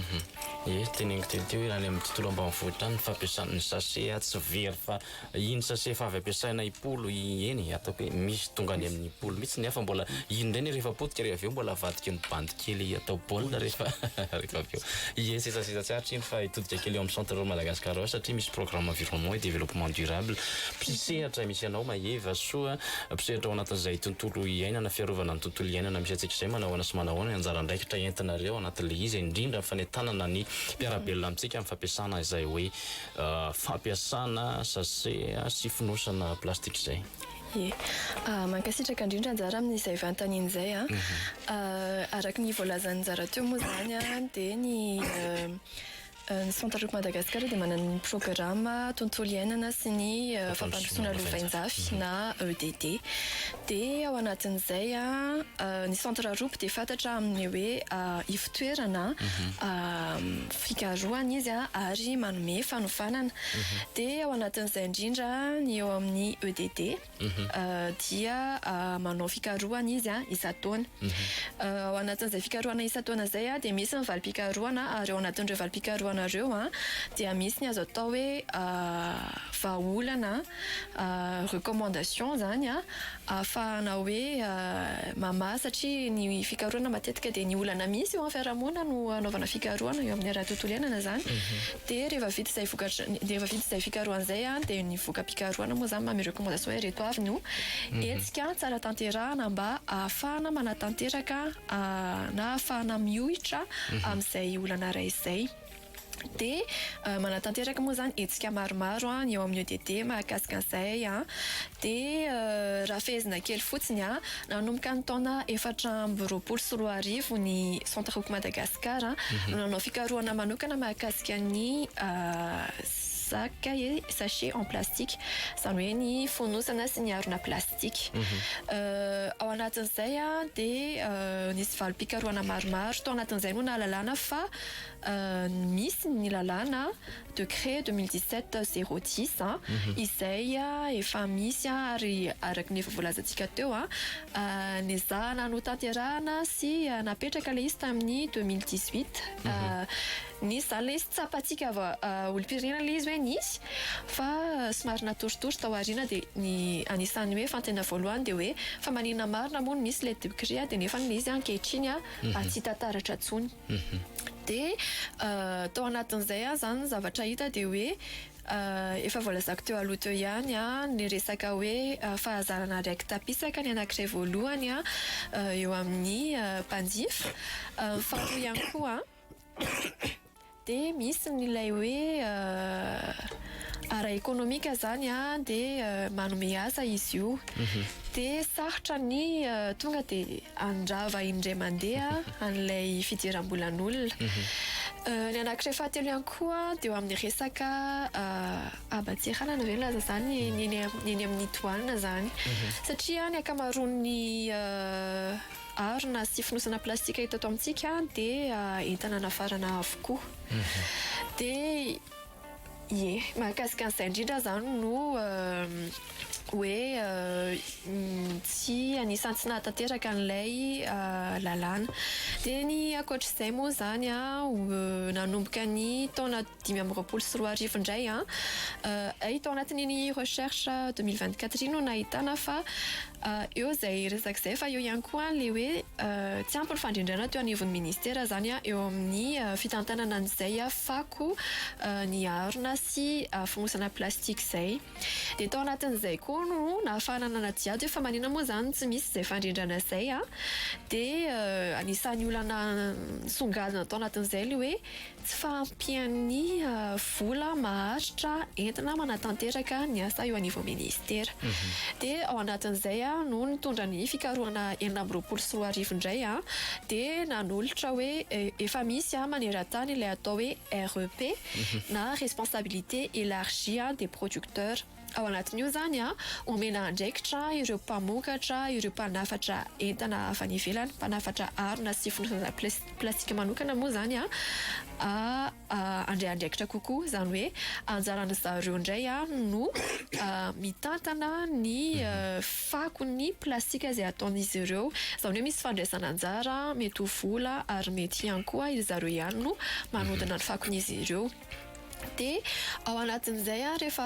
Ie, teneniko teo teo hoe any amin'ny tontolo ambanivohitra any ny fampiasana ny sachet tsy very fa iny sachet efa avy ampiasaina im-polo eny ataoko hoe misy tonga any amin'ny im-polo mihitsy nefa mbola iny indray anie rehefa potika rehefa avy eo mbola avadiky ny bandy kely atao baolina rehefa rehefa avy eo. Ie, sesasesa tsy aritra iny fa hitodika kely eo amin'ny Centre Madagascar ao satria misy programme environnement et développement durable mpisehatra misy anao Maeva Soa. Mpisehatra ao anatin'izay tontolo iainana, fiarovana ny tontolo iainana misy antsika izay, manahoana sy manahoana ny anjara andraikitra entinareo ao anatin'ilay izy, indrindra ny fanentanana ny mpiara-belona amintsika amin'ny fampiasana izay hoe fampiasana sachet sy fonosana plastika izay. Ie. Mankasitraka indrindra Njara amin'izay fanontaniana izay an. Araka ny voalazan'i Njara teo moa izany an, dia ny. Ny Centre Arop Madagascar dia manana ny programa tontolo iainana sy ny fampandrosoana lovainjafy na EDD. Dia ao anatin'izay ny Centre Arop dia fantatra amin'ny hoe ivotoerana fikarohana izy ary manome fanofanana. Dia ao anatin'izay indrindra ny eo amin'ny EDD dia manao fikarohana izy isan-taona. Ao anatin'izay fikarohana isan-taona izay dia misy ny valim-pikarohana ary ao anatin'ireo valim-pikarohana ireo dia misy ny azo atao hoe vahaolana, recommandation izany ahafahana hoe mamaha satria ny fikarohana matetika dia ny olana misy eo amin'ny fiarahamonina no anaovana fikarohana eo amin'ny ara-tontolo iainana izany. Dia rehefa vita izay vokatra, rehefa vita izay fikarohana izay dia ny voka-pikarohana moa izany manome recommandation hoe ireto avy no hetsika tsara tanterahana mba ahafahana manatanteraka na ahafahana miohitra amin'izay olana iray izay. Dia manatanteraka moa izany hetsika maromaro ny eo amin'ny EDD mahakasika an'izay. Dia raha fehezina kely fotsiny, nanomboka ny taona 2024 ny Centre Hope Madagascar no nanao fikarohana manokana mahakasika ny sac et sachet en plastique, izany hoe ny fonosana sy ny harona plastika. Ao anatin'izay dia nisy valim-pikarohana maromaro, tao anatin'izay no nahalalana fa Misy ny lalàna, décret 2017 010, izay efa misy ary araka ny efa voalazantsika teo, nezahana notanterahana sy napetraka ilay izy tamin'ny 2018. Nisy izany ilay izy, tsapantsika olom-pirenena ilay izy hoe nisy fa somary natoritory tao aoriana dia ny anisan'ny hoe fanontaniana voalohany dia hoe fa maninona marina moa no misy ilay décret dia nefa ilay izy ankehitriny tsy hita taratra intsony. Dia tao anatin'izay aho izany ny zavatra hita dia hoe efa voalazako teo aloha teo ihany ny resaka hoe fahazarana raiki-tapisaka ny anankiray voalohany eo amin'ny mpanjifa. Ny faharoa ihany koa dia misy ny ilay hoe ara-ekonomika izany dia manome asa izy io. Dia sarotra ny tonga dia handrava indray mandeha an'ilay fidiram-bolan'olona. Ny anankiray fahatelo ihany koa dia eo amin'ny resaka haban-tseranana ve milaza izany ny eny amin'ny douane izany. Satria ny ankamaroan'ny harona sy fonosana plastika hita eto amintsika dia entana nafarana avokoa. Dia ie, mahakasika an'izay indrindra izany no hoe tsy anisan'ny tsy nahatanteraka an'ilay lalàna. Dia ny ankoatr'izay moa izany nanomboka ny taona 2025 indray an, hay tao anatin'iny recherche 2024 iny no nahitana fa eo izay resaka izay fa eo ihany koa ilay hoe tsy ampy ny fandrindrana teo anivon'ny ministera izany eo amin'ny fitantanana an'izay fako ny harona sy fonosana plastika izay. Dia tao anatin'izay koa no nahafahana nanadihady hoe fa maninona moa izany tsy misy izay fandrindrana izay. Dia anisan'ny olana nisongadina tao anatin'izay ilay hoe Tsy fahampian'ny vola maharitra entina manatanteraka ny asa eo anivon'ny minisitera. Dia ao anatin'izay no nitondra ny fikarohana 2026 indray dia nanolotra hoe efa misy maneran-tany ilay atao hoe REP na responsabilité élargie des producteurs. Ao anatin'io izany, omena andraikitra ireo mpamokatra, ireo mpanafatra entana avy any ivelany, mpanafatra harona sy fonosana plastika manokana moa izany, handray andraikitra kokoa. Izany hoe anjaran-dry zareo indray no mitantana ny fakon'ny plastika izay ataon'izy ireo. Izany hoe misy fandraisana anjara, mety ho vola ary mety ihany koa izy zareo ihany no manodina ny fakon'izy ireo. Dia ao anatin'izay an, rehefa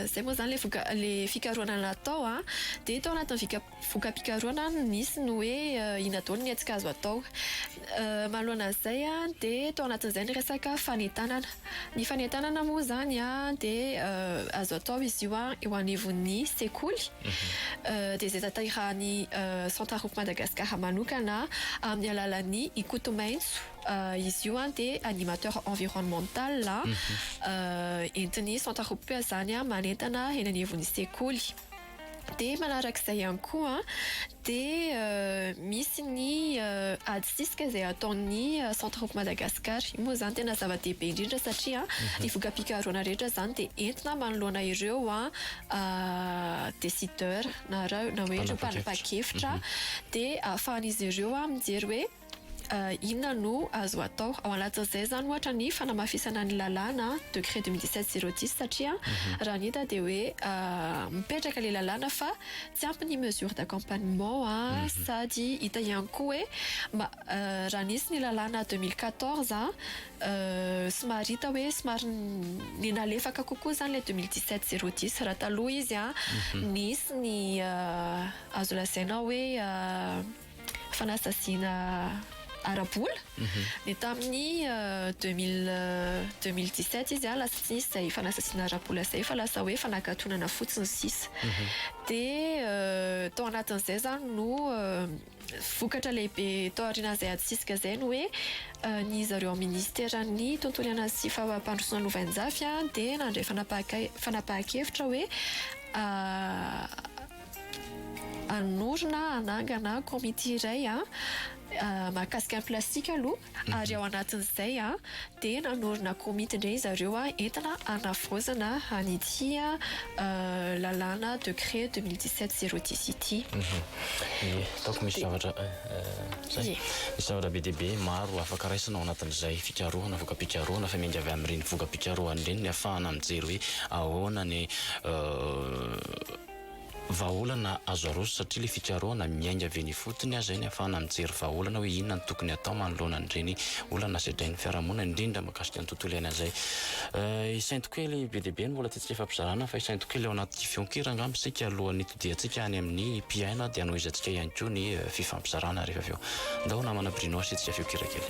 izay moa izany ilay voka- ilay fikarohana natao an, dia tao anatin'ny vika- voka-pikarohana nisy ny hoe inona daholo ny hetsika azo atao. Manoloana an'izay an, dia tao anatin'izay ny resaka fanentanana. Ny fanentanana moa izany an, dia azo atao izy io an eo anivon'ny sekoly, dia izay tanterahan'ny Centre Arop Madagascar manokana amin'ny alalan'ny Ikotomaitso. Izy io dia animateur environnemental entin'ny Centre Arop izany manentana eny anivon'ny sekoly. Dia manarak'izay ihany koa dia misy ny ady sisika izay ataon'ny Centre Hope Madagascar. Io moa izany tena zava-dehibe indrindra satria ny voka-pikarohana rehetra izany dia entina manoloana ireo décideurs na hoe ireo mpanapa-kevitra dia ahafahan'izy ireo mijery hoe Inona no azo atao? Ao anatin'izay izany ohatra ny fanamafisana ny lalàna, décret 2017 010, satria raha ny hita dia hoe mipetraka ilay lalàna fa tsy ampy ny mesure d'accompagnement sady hita ihany koa hoe raha nisy ny lalàna 2014 somary hita hoe somary niha-nalefaka kokoa izany ilay 2017 010. Raha taloha izy nisy ny azo lazaina hoe fanasaziana ara-bola, dia tamin'ny 2017 izy lasa tsy nisy izay fanasaziana ara-bola izay fa lasa hoe fanakatonana fotsiny sisa. Dia tao anatin'izay izany no vokatra lehibe tao aorianan'izay ady sisika izay ny hoe ny zareo ao ministeran'ny tontolo iainana sy fampandrosoana lovainjafy dia nandray fanapahan-kevitra hoe hanorina, hanangana komity iray mahakasika ny plastika aloha ary ao anatin'izay dia nanorina komity indray zareo entina hanavaozana an'ity lalàna décret 2017 010 ity. Ie, ataoko misy zavatra zay. Misy zavatra be dia be maro afaka raisina ao anatin'izay fikarohana, voka-pikarohana fa miainga avy amin'ireny voka-pikarohana ireny ny ahafahana mijery hoe ahoana ny Vahaolana azo aroso satria ilay fikarohana miainga avy eny ifotony aza iny ahafahana mijery vahaolana hoe inona no tokony hatao manoloana an'ireny olana sedrain'ny fiarahamonina indrindra mahakasika ny tontolo iainana izay. Hisainto kely be dia be ny mbola tiantsika hifampizarana fa hisainto kely ao anaty feon-kira angamba isika alohan'ny hitodiantsika any amin'ny mpihaino dia hanohizantsika ihany koa ny fifampizarana rehefa avy eo. Ndao namana Bruno asiantsika feon-kira kely.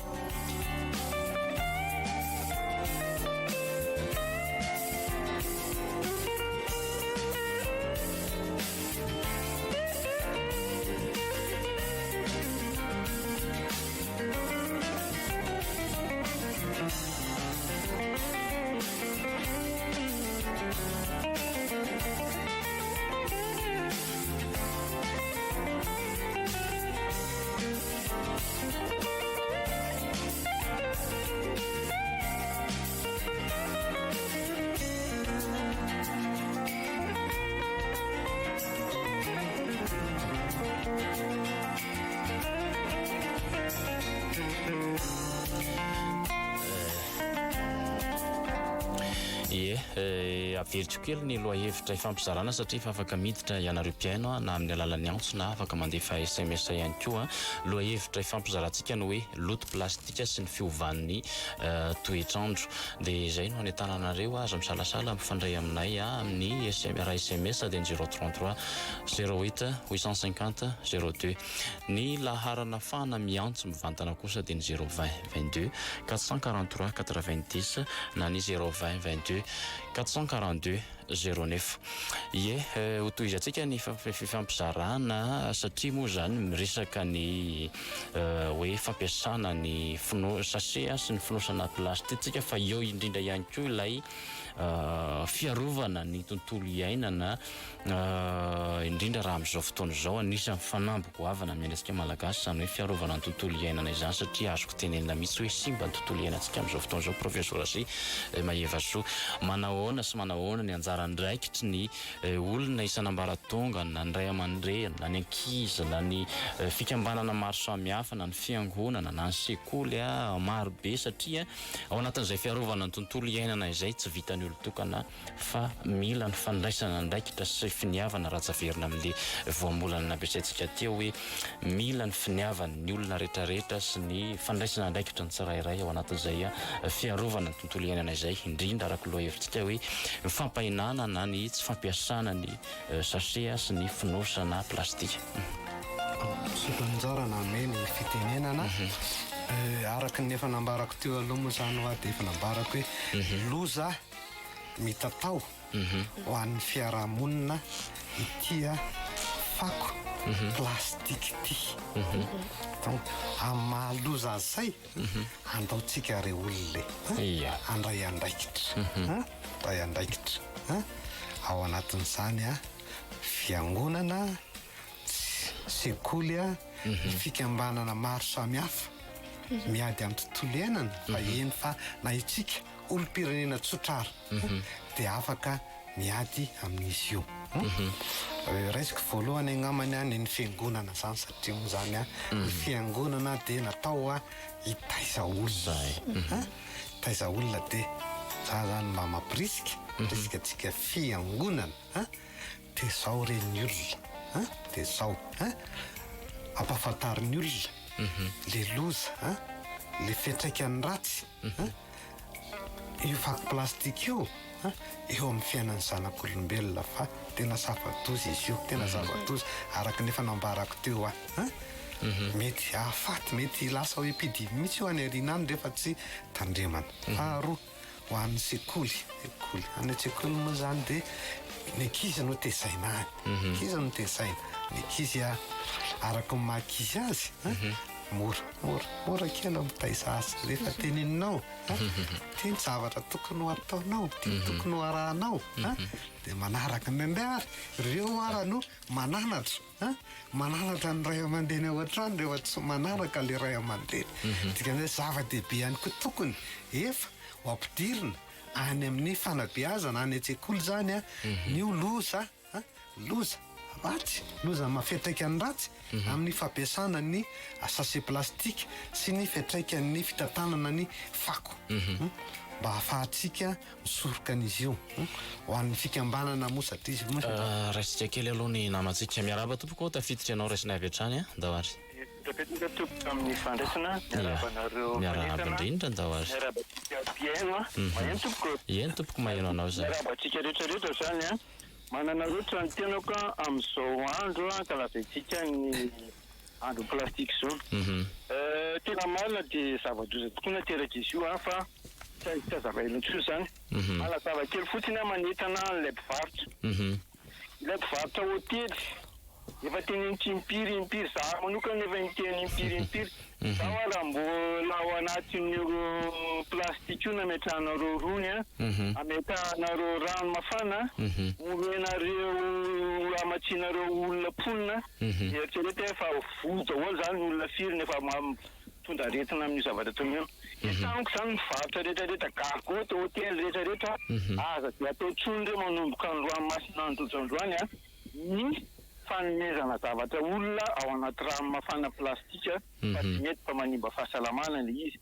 Ie, averiko kely ny lohahevitra ifampizarana satria efa afaka miditra ianareo mpihaino na amin'ny alalan'ny antso na afaka mandefa sms ihany koa. Lohahevitra ifampizarantsika ny hoe loto plastika sy ny fiovan'ny toetr'andro. Dia izay no hanentanana anareo, aza misalasala mifandray aminay amin'ny raha sms dia ny 033 08 850 02. Ny laharana afahana miantso mivantana kosa dia ny 020 22 443 90 na ny 020 22 442 09. Ie, hotohizantsika ny fifampizarana satria moa izany miresaka ny hoe fampiasana ny fono sachet sy ny fonosana plastika fa eo indrindra ihany koa ilay fiarovana ny tontolo iainana indrindra raha amin'izao fotoana izao anisan'ny fanamby goavana miaina antsika Malagasy izany hoe fiarovana ny tontolo iainana izany satria azoko tenenina mihitsy hoe simba ny tontolo iainantsika amin'izao fotoana izao Profesora sy Mahevasoa manahoana sy manahoana ny anjara andraikitry ny olona isan'ambaratonga na ny ray aman-dreny na ny ankizy na ny fikambanana maro samihafa na ny fiangonana na ny sekoly maro be satria ao anatin'izay fiarovana ny tontolo iainana izay tsy vitan'ny olon-tokana fa mila ny fandraisana andraikitra sy finiavana raha tsy averina amin'le voambolana nampiasaintsika teo hoe mila ny finiavan'ny olona rehetrarehetra sy ny fandraisana andraikitra ny tsirairay ao anatin'izay fiarovana ny tontolo iainana izay, indrindra araka ny lohahevitsika hoe ny fampahenana na ny tsy fampiasana ny sachet sy ny fonosana plastika. Misaotra anjara nanome ny fitenenana. Araka ny efa nambarako teo aloha moa izany hoa dia efa nambarako hoe loza mitatao ho an'ny fiarahamonina ity fako plastique ity. Donc amin'ny maha loza azy izay, andao tsika re olona e, handray andraikitra, handray andraikitra ao anatin'izany. fiangonana, sekoly, ny fikambanana maro samihafa miady amin'ny tontolo iainana fa eny fa na itsika olom-pirenena tsotra ary dia afaka miady amin'izy io. Raisiko voalohany angambany ny ny fiangonana izany satria moa izany ny fiangonana dia natao hitaiza olona. Hitaiza olona dia za zany mba mampirisika, mampirisika antsika fiangonana tezao re ny olona an, tezao an, ampahafantaro ny olona le loza an, le fiantraikany ratsy an, io fako plastika io an, eo amin'ny fiainan'ny zanak'olombelona fa tena zava-doza izy io, tena zava-doza araka ny efa nambarako teo an, mety hahafaty, mety lasa ho epidemie mihitsy io any aoriana any rehefa tsy tandremana. Faharoa. Ho an'ny sekoly, sekoly. Any an-tsekoly moa izany dia ny ankizy no tezaina any. Ankizy no tezaina. Ny ankizy araka ny maha ankizy azy, mora, mora, mora kely ny mitaiza azy. Rehefa teneninao, ity ny zavatra tokony ho ataonao, ity ny tokony ho arahanao, dia manaraka. Indraindray ary ireo ara no mananatra. An! Mananatra ny ray aman-dreny ao an-trano rehefa tsy manaraka ilay ray aman-dreny. Dikan'izay zava-dehibe ihany koa tokony efa ho ampidirina any amin'ny fanabeazana any an-tsekoly izany an, ny io loza an, loza ratsy, loza maha fiantraikany ratsy amin'ny fampiasana ny sachet plastique sy ny fiantraikan'ny fitantanana ny fako. Mba hahafahantsika Misoroka an'izy io ho an'ny fikambanana moa satria izy moa. Raisintsika kely aloha ny namantsika. Miarahaba tompoko ô, tafiditra ianao raisinay avy hatrany a, ndao ary. Mipetrapetraka tompoko amin'ny fandraisana, miarahaba anareo Miarahaba mpanentana, indrindra ndao ary. miarahaba antsika mpihaino a, maheno tompoko? Eny tompoko maheno anao izahay. Miarahaba antsika rehetra rehetra zany a, manana loatra ny tenako amin'izao andro ankalazaintsika ny andro plastique izao. Tena marina dia zava-doza tokoa naterak'izy io an, fa tsy hazavaina intsony izany. Manazava kely fotsiny aho manentana an'ilay mpivarotra. Ilay mpivarotra hotely, efa teneniko impiry impiry, za manokana efa niteny impiry impiry, za hoa raha mbola ao anatin'io plastique io nametrahanareo rony an, ametrahanareo rano mafana, omenareo hamatsianareo olona mponina, Eritrereto hoe fa voa daholo izany ny olona firy no efa mitondra aretina amin'io zavatra ataony io. Entaniko izany ny mpivarotra rehetra rehetra, gargotte, hotely rehetra rehetra, aza dia atao intsony re manomboka androany masina androjo androany an, ny fanomezana zavatra olona ao anaty rano mafana plastika fa tsy mety fa manimba fahasalamana ilay izy.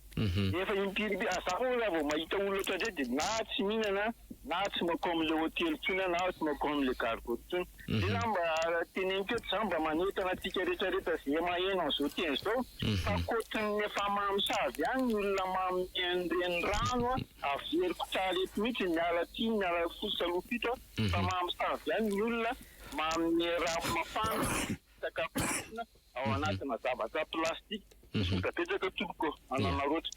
Efa impiry impiry, za moa raha vao mahita olona ohatran'ireny dia na tsy mihinana na tsy mankao amin'ilay hotely intsony aho na tsy mankao amin'ilay gargotte intsony. Dia za mba teneniko eto za mba manentana antsika rehetra rehetra ze maheno an'izao teny izao fa ankoatrin'ny efa mamosavy ihany ny olona manome an'ireny rano a, averiko tsara eto mihitsy miala tsiny miala fotsy aloha fito a, fa mamosavy ihany ny olona manome rano mafana sakafo ao anatina zavatra plastique. Misaotra betsaka tompoko ananaroatra.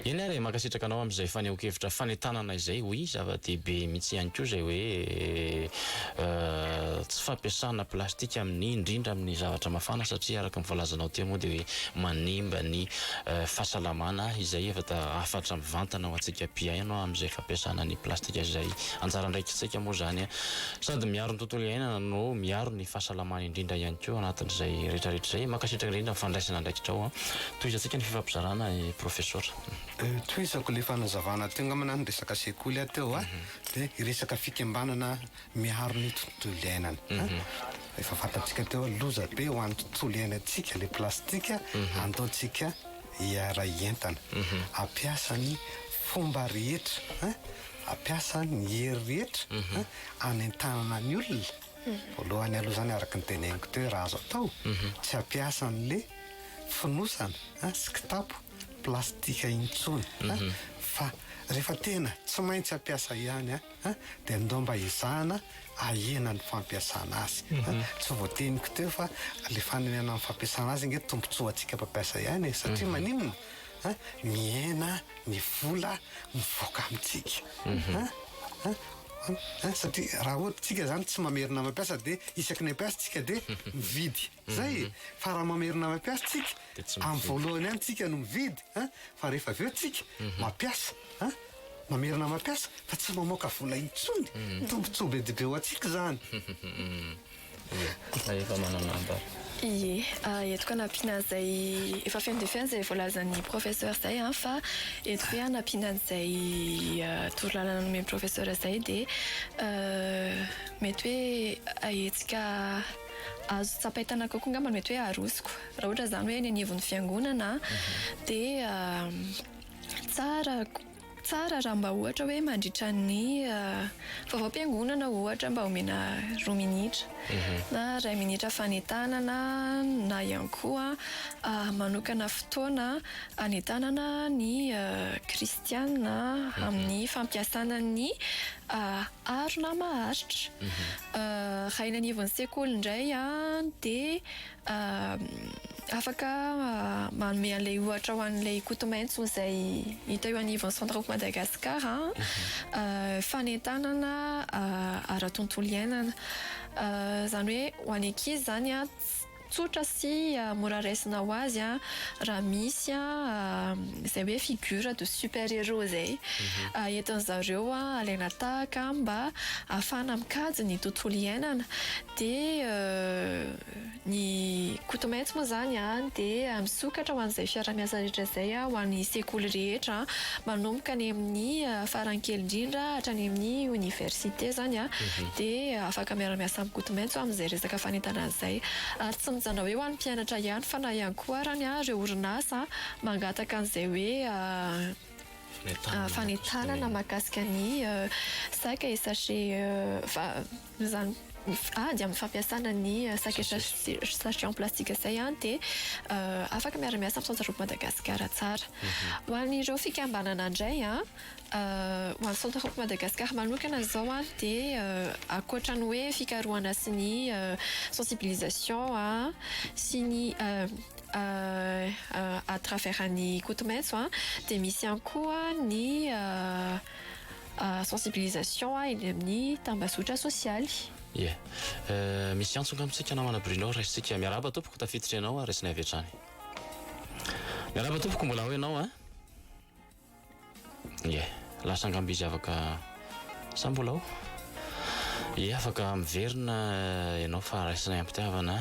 Eny ary e, mankasitraka anao amin'izay fanehoan-kevitra fanentanana izay, oui zava-dehibe mihitsy ihany koa izay hoe tsy fampiasana plastika amin'ny indrindra amin'ny zavatra mafana satria araka ny voalazanao teo moa dia hoe manimba ny fahasalamana izay efa hafatra mivantana ho antsika mpihaino amin'izay fampiasana ny plastika izay. Anjara andraikitsika moa izany sady miaro ny tontolo iainana no miaro ny fahasalamana indrindra ihany koa anatin'izay rehetra rehetra izay. Mankasitraka indrindra amin'ny fandraisana andraikitrao. Tohizantsika ny fifampizarana i Profesora. Tohizako ilay fanazavana teo angamba na niresaka sekoly aho teo a, dia hiresaka fikambanana miaro ny tontolo iainana. Efa fantatsika teo hoe loza be ho an'ny tontolo iainantsika ilay plastika, andao tsika hiara-hientana, hampiasa ny fomba rehetra, hampiasa ny hery rehetra hanentanana ny olona. Voalohany aloha izany araka ny teneniko teo raha azo atao, tsy hampiasa an'ilay fonosana sy kitapo plastika intsony fa rehefa tena tsy maintsy hampiasa ihany dia ndao mba ezahana ahena ny fampiasana azy. Tsy voateniko teo fa ilay fanenana ny fampiasana azy ange tombontsoa antsika mpampiasa ihany e, satria maninona? Mihena ny vola mivoaka amintsika. Satria raha ohatra tsika zany tsy mamerina mampiasa dia isaky ny hampiasa tsika dia mividy. Zay e! Fa raha mamerina mampiasa tsika, amin'ny voalohany ihany tsika no mividy fa rehefa avy eo tsika mampiasa. Mamerina mampiasa fa tsy mamoaka vola intsony. Tombontsoa be dia be ho antsika izany. Ie, efa manana ambara. Ie, entiko hanampiana an'izay efa feno dia feno izay voalazan'ny professeur izay an, fa entiko hoe hanampiana an'izay torolalana nomen'ny professeur izay dia mety hoe hetsika azo tsapain-tanana kokoa angamba no mety hoe arosoko. Raha ohatra izany hoe eny anivon'ny fiangonana dia tsara Tsara raha mba ohatra hoe mandritra ny vaovaom-piangonana ohatra mba omena roa minitra na iray minitra fanentanana na ihany koa manokana fotoana hanentanana ny kristiana amin'ny fampiasana ny harona maharitra. Raha eny anivon'ny sekoly indray dia Afaka manome an'ilay ohatra ho an'ilay Kotomaitso izay hita eo anivon'ny Centre Hope Madagascar, fanentanana ara-tontolo iainana. Izany hoe ho an'ny ankizy izany tsotra sy mora raisina ho azy raha misy izay hoe figure de super héros izay entin'zareo alaina tahaka mba ahafahana mikajy ny tontolo iainana. Dia Ny Kotomaitso moa izany dia misokatra ho an'izay fiaraha-miasa rehetra izay, ho an'ny sekoly rehetra, manomboka any amin'ny farany kely indrindra hatrany amin'ny oniversite izany dia afaka miara-miasa amin'ny Kotomaitso amin'izay resaka fanentanana izay. Ary tsy mijanona hoe ho an'ny mpianatra ihany fa na ihany koa arany ireo orinasa mangataka an'izay hoe fanentanana mahakasika ny sac et sachet izany ady amin'ny fampiasana ny sac et sachet en plastique izay dia afaka miara-miasa amin'ny Centre Hope Madagascar tsara. Ho an'ireo fikambanana indray, ho an'ny Centre Hope Madagascar manokana izao dia ankoatra ny hoe fikarohana sy ny sensibilisation sy ny à travers ny Kotomaitso dia misy ihany koa ny sensibilisation eny amin'ny tambazotra sosialy. Ie. Misy antso angamba tsika namana Bruno raisintsika. Miarahaba tompoko, tafiditra ianao ary raisinay avy hatrany. Miarahaba tompoko, mbola ao ianao an? Ie, lasa angamba izy afaka sa mbola ao? Ie, afaka miverina ianao fa raisinay am-pitiavana.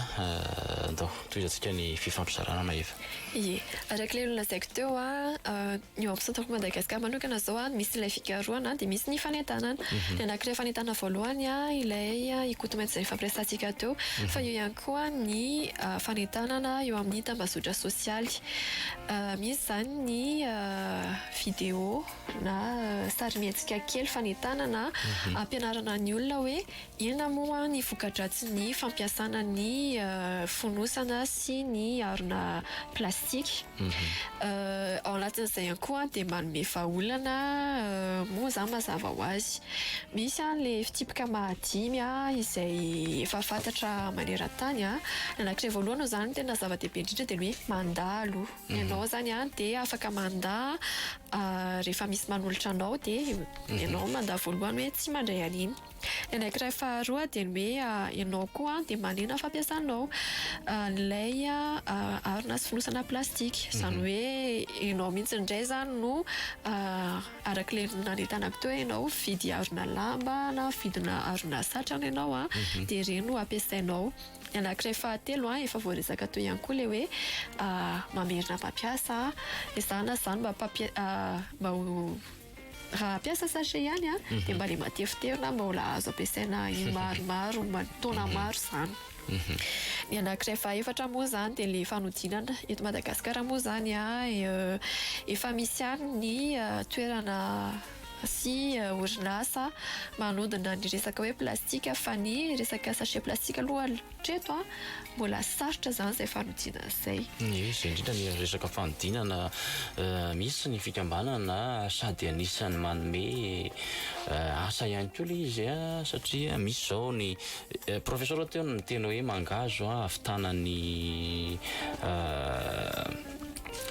Andao, tohizantsika ny fifampizarana Maeva. Ie, araka ilay nolazaiko teo an, Ny eo amin'ny Centre pour Madagascar manokana izao an, misy ilay fikarohana dia misy ny fanentanana. Ny anankiray fanentanana voalohany an, ilay Ikotomaitso izay nifampiresahantsika teo, fa eo ihany koa ny fanentanana eo amin'ny tambazotra sosialy. Misy izany ny vidéo na sarimihetsika kely fanentanana ampianarana ny olona hoe Inona moa ny voka-dratsin'ny fampiasana ny fonosana sy ny harona plastika? Ao anatin'izay ihany koa dia manome vahaolana moa izany mazava ho azy. Misy ilay fitsipika mahadimy izay efa fantatra maneran-tany. Ny anankiray voalohany izany no tena zava-dehibe indrindra dia ny hoe mandà aloha. Ianao izany dia afaka mandà rehefa misy manolotra anao dia ianao mandà voalohany hoe tsy mandray an'iny. Ny anankiray faharoa dia ny hoe ianao koa dia manena fampiasanao an'ilay harona sy fonosana plastika. Izany hoe ianao mihitsy indray izany no araka ilay nanentanako teo hoe ianao mividy harona lamba na vidina harona satrana ianao dia ireny no ampiasainao. Ny anankiray fahatelo efa voaresaka teo ihany koa ilay hoe mamerina mampiasa. Ezahana izany mba ho Raha hampiasa sachet ihany an, dia mba le matevitevina mbola azo ampiasaina maromaro, taona maro izany. Ny anankiray fahaefatra moa izany dia le fanodinana. Eto Madagasikara moa izany an, efa misy ihany ny toerana sy orinasa manodina ny resaka hoe plastika fa ny resaka sachet plastika aloha Hatreto an, mbola sarotra izany izay fanodinana izay. Ie, izay indrindra ny resaka fanodinana. Misy ny fikambanana sady anisan'ny manome asa ihany koa ilay izy satria misy izao ny professeur teo no niteny hoe mangahazo ahavitana ny.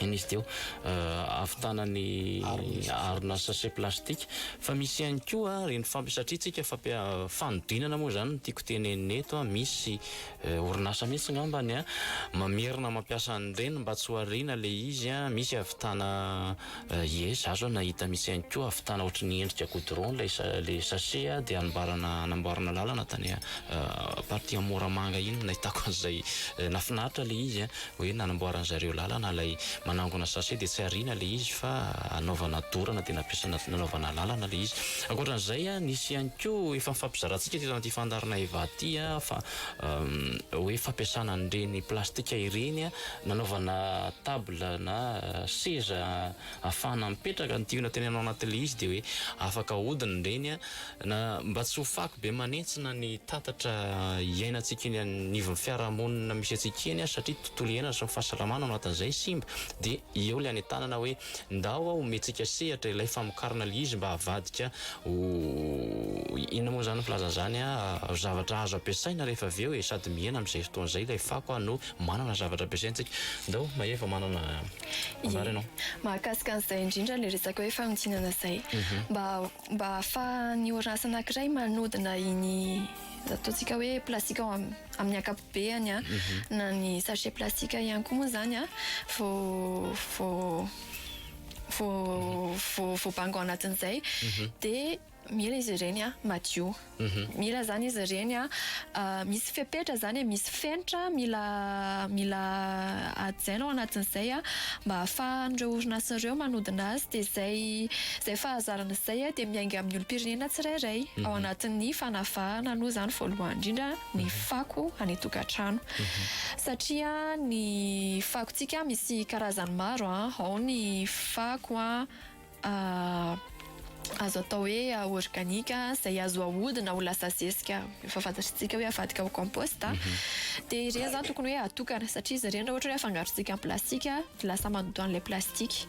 Inona izy teo? Ahavitana ny harona sachet plastique. Fa misy ihany koa ireny fampi-, satria tsika fampia-, fanodinana moa izany no tiako tenenina eto an, misy orinasa mihitsy angambany an, mamerina mampiasa an'ireny mba tsy ho ariana ilay izy an, misy ahavitana, ie za zao nahita misy ihany koa ahavitana ohatry ny endrika goudron ilay sa-, ilay sachet an, dia anamboarana, anamboarana lalana tany partie Moramanga iny no nahitako an'izay, nahafinaritra ilay izy an. Hoe nanamboaran zareo lalana ilay manangona sachet dia tsy ariana ilay izy fa anaovana dorana dia nampiasana nanaovana lalana ilay izy. Ankoatran'izay nisy ihany koa efa nifampizarantsika teto amin'ity fandaharana Eva ity fa hoe fampiasana an'ireny plastika ireny nanaovana table na seza ahafahana mipetraka. Ny tiana tenenina ao anatin'ilay izy dia hoe afaka ahodina ireny Na mba tsy ho fako be manentsina ny tatatra iainantsika eny anivon'ny fiarahamonina misy antsika eny satria tontolo iainana sy ny fahasalamana ao anatin'izay simba dia eo ilay anentanana hoe ndao aho omentsika sehatra ilay famokarana ilay izy mba havadika ho inona moa izany ny filazana izany ho zavatra azo ampiasaina rehefa avy eo e sady mihena amin'izay fotoana izay ilay fako no manana zavatra ampiasaintsika ndao Maeva manana ambara ianao. Mahakasika an'izay indrindra ilay resaka hoe fanodinana izay mba Mba ahafahan'ny orinasa anankiray manodina iny ataontsika hoe plastika ao amin'ny ankapobeany na ny sachet plastika ihany koa moa izany vao vao vao vao voabango ao anatin'izay dia mila izy ireny madio. Mila izany izy ireny misy fepetra izany e, misy fenitra mila mila hajaina ao anatin'izay mba ahafahan'ireo orinasa ireo manodina azy dia izay izay fahazarana izay dia miainga amin'ny olom-pirenena tsirairay ao anatin'ny fanavahana aloha izany voalohany indrindra ny fako any an-tokantrano satria ny fakontsika misy karazany maro ao ny fako Azo atao hoe organika izay azo ahodina ho lasa zezika efa fantatr'tsika hoe avadika ho compost. Dia ireny izany tokony hoe atokana satria izy ireny raha ohatra hoe afangarontsika amin'ny plastika dia lasa mandoto an'ilay plastika.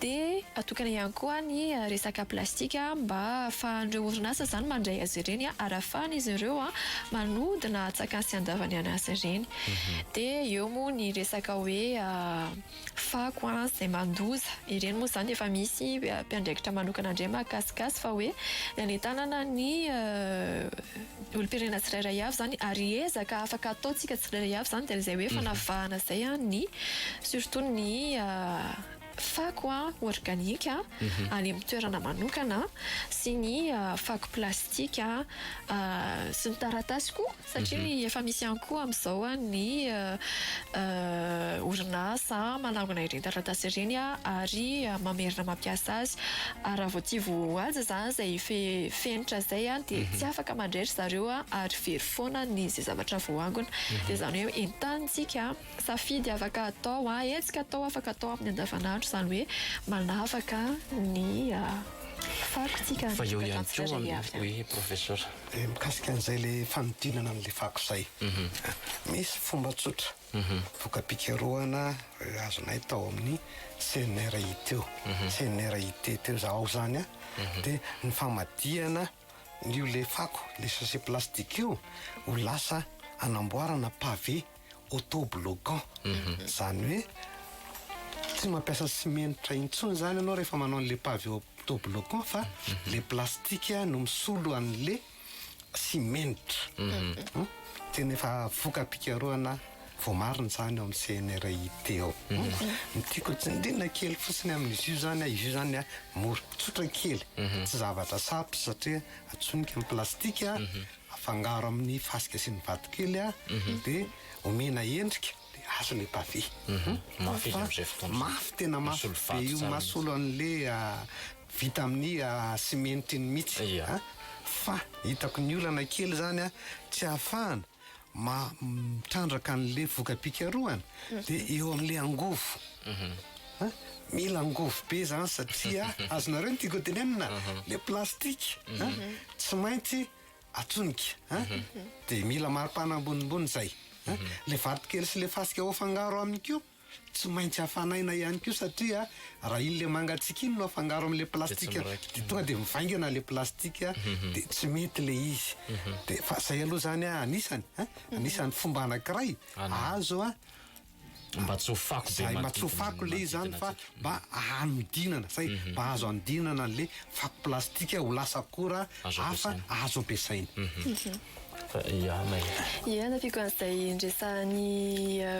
Dia atokana ihany koa ny resaka plastika mba ahafahan'ireo orinasa izany mandray azy ireny ary ahafahan'izy ireo manodina antsakany sy andavany an'azy ireny. Dia eo moa ny resaka hoe fako an, izay mandoza, ireny moa izany efa misy mpiandraikitra manokana indray mahakasika azy fa hoe ny hanentanana ny olom-pirenena tsirairay avy izany ary ezaka afaka ataontsika tsirairay avy izany dia izay hoe fanavahana izay an ny surtout ny fako an organika any amin'ny toerana manokana sy ny fako plastika sy ny taratasy koa. Satria efa misy ihany koa amin'izao ny orinasa manangona ireny taratasy ireny ary mamerina mampiasa azy. Ary raha vao tsy voahaja izany izay fenitra izay dia tsy afaka mandray ry zareo ary very foana ny izay zavatra voaangona. Dia izany hoe entanintsika, safidy afaka atao, hetsika atao afaka atao amin'ny andavanandro izany hoe manavaka ny fakontsika Fa eo ihany koa hoe Professeur. Dia mikasika an'izay ilay fanodinana an'ilay fako izay. Misy fomba tsotra, voka-pikarohana azonay tao amin'ny CNRI teo, CNRIT teo, za ao izany an, dia ny famadihana an'io ilay fako, ilay sachet plastique io ho lasa anamboarana pavé autobloquant. Izany hoe tsy mampiasa simenitra intsony izany ianao rehefa manao an'ilay pavé autobloquant fa ilay plastique no misolo an'ilay simenitra. Tena efa voka-pikarohana voamarina izany ao amin'ny CNRIT ao. Ny tiako tsindriana kely fotsiny amin'izy io izany, izy io izany mora, tsotra kely, tsy zavatra sarotra satria atsonika ny plastique, Afangaro amin'ny fasika sy ny vatokely dia omena endrika dia azo ilay pavé. Mafy izy amin'izay fotoana izay. Mafy tena mafy Misolo be io vato tsara mahasolo an'ilay vita amin'ny simenitra iny mihitsy. Fa hitako ny olana kely izany tsy ahafahana mitrandraka an'ilay voka-pikarohana dia eo amin'ilay angovo. Mila angovo be izany satria azonareo ny tiako tenenina ilay plastique tsy maintsy atsonika dia mila maripana ambonimbony izay. Ilay vatokely sy ilay fasika ho afangaro aminy koa tsy maintsy hafanaina ihany koa satria raha iny ilay mangatsiaka iny no afangaro amin'ilay plastika dia tonga dia mivaingana ilay plastika dia tsy mety ilay izy. Dia fa izay aloha izany anisany, anisan'ny fomba anankiray azo. Mba tsy ho fako be Zay, mba tsy ho fako le izy zany fa mba hanodinana, zay, mba azo hanodinana an'le fako plastika ho lasa akora hafa azo ampiasaina. Fa ya may. Ie, anampiako an'izay niresahan'ny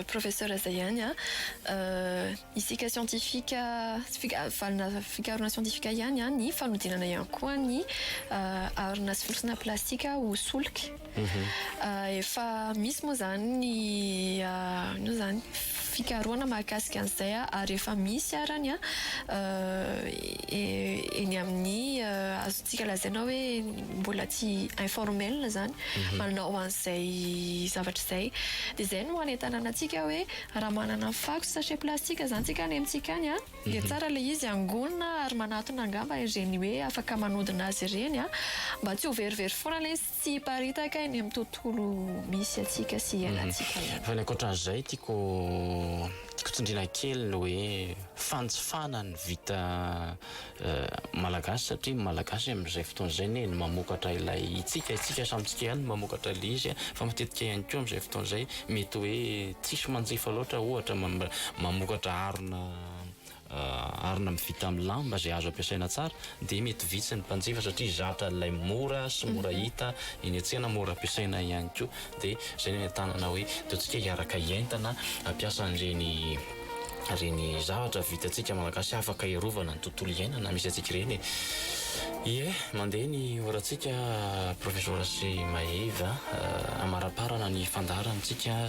professeur izay ihany an, isika scientifique, valina fikarohana scientifique ihany an, ny fanodinana ihany koa ny harona sy fonosana plastika ho solika. Efa misy moa izany ny inona moa izany, fikarohana mahakasika an'izay ary efa misy arany eny amin'ny azontsika lazaina hoe mbola tsy informel izany manao an'izay zavatra izay. Dia izay no hanentanana antsika hoe raha manana fako sy sachet plastique izany isika any amintsika any dia tsara ilay izy angonina ary manatona angamba ireny hoe afaka manodina azy ireny mba tsy ho verivery foana ilay izy tsy hiparitaka eny amin'ny tontolo misy antsika sy iainantsika eny. Fa ny ankoatran'izay tiako tiako tsindriana kely ny hoe fanjifana ny vita malagasy satria ny malagasy amin'izay fotoana izay anie no mamokatra ilay itsika itsika samy tsika ihany no mamokatra ilay izy fa matetika ihany koa amin'izay fotoana izay mety hoe tsisy manjifa loatra ohatra mamokatra harona Arina vita amin'ny lamba izay azo ampiasaina tsara dia mety vitsy ny mpanjifa satria zatra ilay mora sy mora hita eny an-tsena, mora ampiasaina ihany koa. Dia izay no entanana hoe ataontsika hiaraka hientana hampiasa an'ireny ireny zavatra vitantsika Malagasy afaka hiarovana ny tontolo iainana misy antsika ireny e. Ie, mandeha ny orantsika Profesora sy Maeva hamaraparana ny fandaharantsika,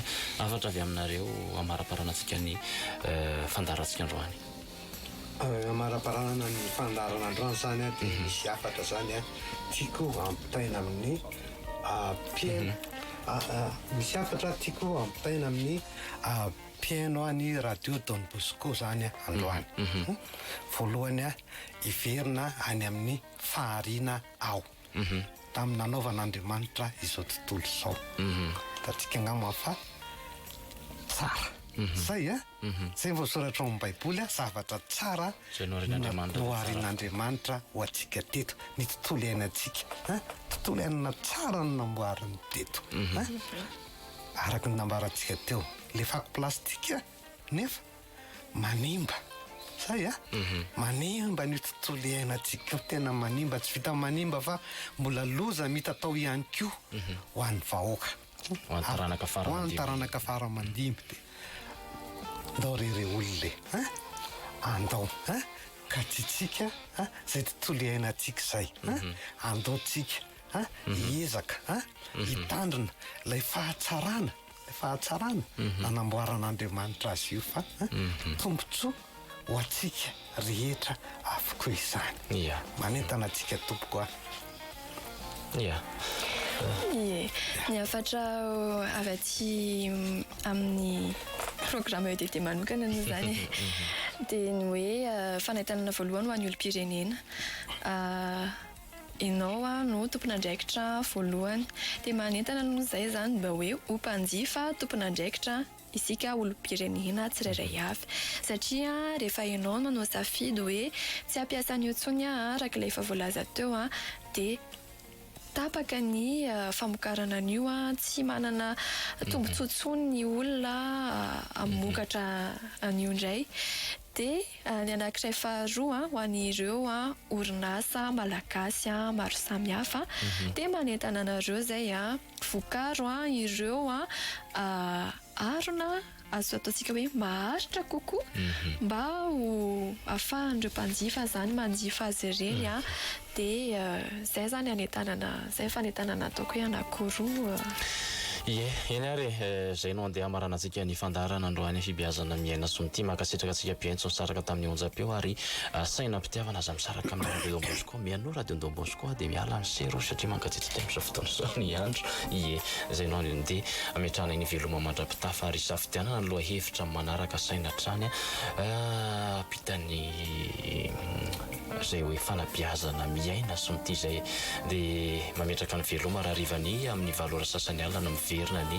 hafatra avy aminareo hamaraparanantsika ny fandaharantsika androany. Hamaraparanana ny fandaharana androany izany dia misy hafatra izany tiako ampitaina amin'ny mpihaino. Misy hafatra tiako ampitaina amin'ny mpihaino ny radio Don Bosco izany androany. Voalohany, hiverina any amin'ny fahariana aho. Tamin'ny nanaovan'Andriamanitra izao tontolo izao. Hitantsika angamba fa tsara. Izay a? Izay no voasoratra ao amin'ny Baiboly a, zavatra tsara noharin'Andriamanitra ho antsika teto, ny tontolo iainantsika. Tontolo iainana tsara no namboariny teto. Araka ny nambarantsika teo, ilay fako plastika nefa manimba, zay a, manimba an'io tontolo iainantsika io, tena manimba, tsy vitan'ny manimba fa mbola loza mitatao ihany koa ho an'ny vahoaka, ho an'ny taranaka fara ho an'ny mandimby. taranaka fara mandimby, dia andao re re olona e, hein, andao, hein, katsitsika, hein, zay tontolo iainantsika izay, hein, andao tsika, hein, hiezaka, hein, hitandrina ilay fahatsarana. Fahatsarana nanamboaran'Andriamanitra azy io fa tombontsoa ho antsika rehetra avokoa izany. Ia. Manentana antsika tompoko a. Ia. Ie. Ny hafatra avy aty amin'ny programme EDD manokana aloha izany e, dia ny hoe fanentanana voalohany ho an'ny olom-pirenena. Ianao no tompon'andraikitra voalohany. Dia manentana aloha izay izany mba hoe ho mpanjifa tompon'andraikitra isika olom-pirenena tsirairay avy. Satria rehefa ianao no manao safidy hoe tsy hampiasa an'io intsony aho araka ilay efa voalaza teo dia tapaka ny famokarana an'io, tsy manana tombontsoa intsony ny olona hamokatra an'io indray. Dia Ny anankiray faharoa ho an'ireo orinasa malagasy maro samihafa dia manentana anareo izay vokaro ireo harona azo ataontsika hoe maharitra kokoa mba ho ahafahan'ireo mpanjifa izany manjifa azy ireny dia izay izany hanentanana, izay fanentanana ataoko hoe anankiroa. Ie, eny ary e, izay no andeha hamaranantsika ny fandaharana androany Fibeazana miaina sy mitia. Mankasitraka antsika mpihaino tsy nisaraka tamin'ny onjam-peo ary saina am-pitiavana aza misaraka amin'ny Radio Don Bosco. Mihainoa Radio Don Bosco dia miala ny sero satria mangatsiatsiaka amin'izao fotoana izao ny andro. Ie, izay no andeha hametrahana ny veloma mandra-pitafa ary hisafidianana ny lohahevitra manaraka saina hatrany ampitan'ny Izay hoe fanabeazana miaina sy mitia izay dia mametraka ny veloma raharivany amin'ny valo ora sasany alina no miverina ny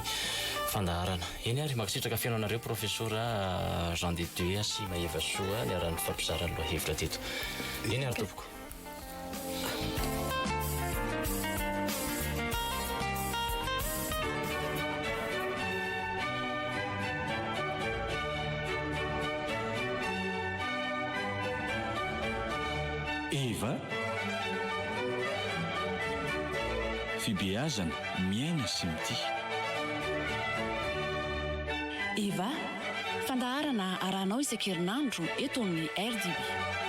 fandaharana. Eny ary, mankasitraka feno anareo Profesora Jean de Dieu sy Mahevasoa niara-nifampizara ny lohahevitra teto. Eny ary tompoko. Eva. Fibeazana, miaina sy mitia. Eva, fandaharana arahanao isan-kerinandro eto amin'ny RDB.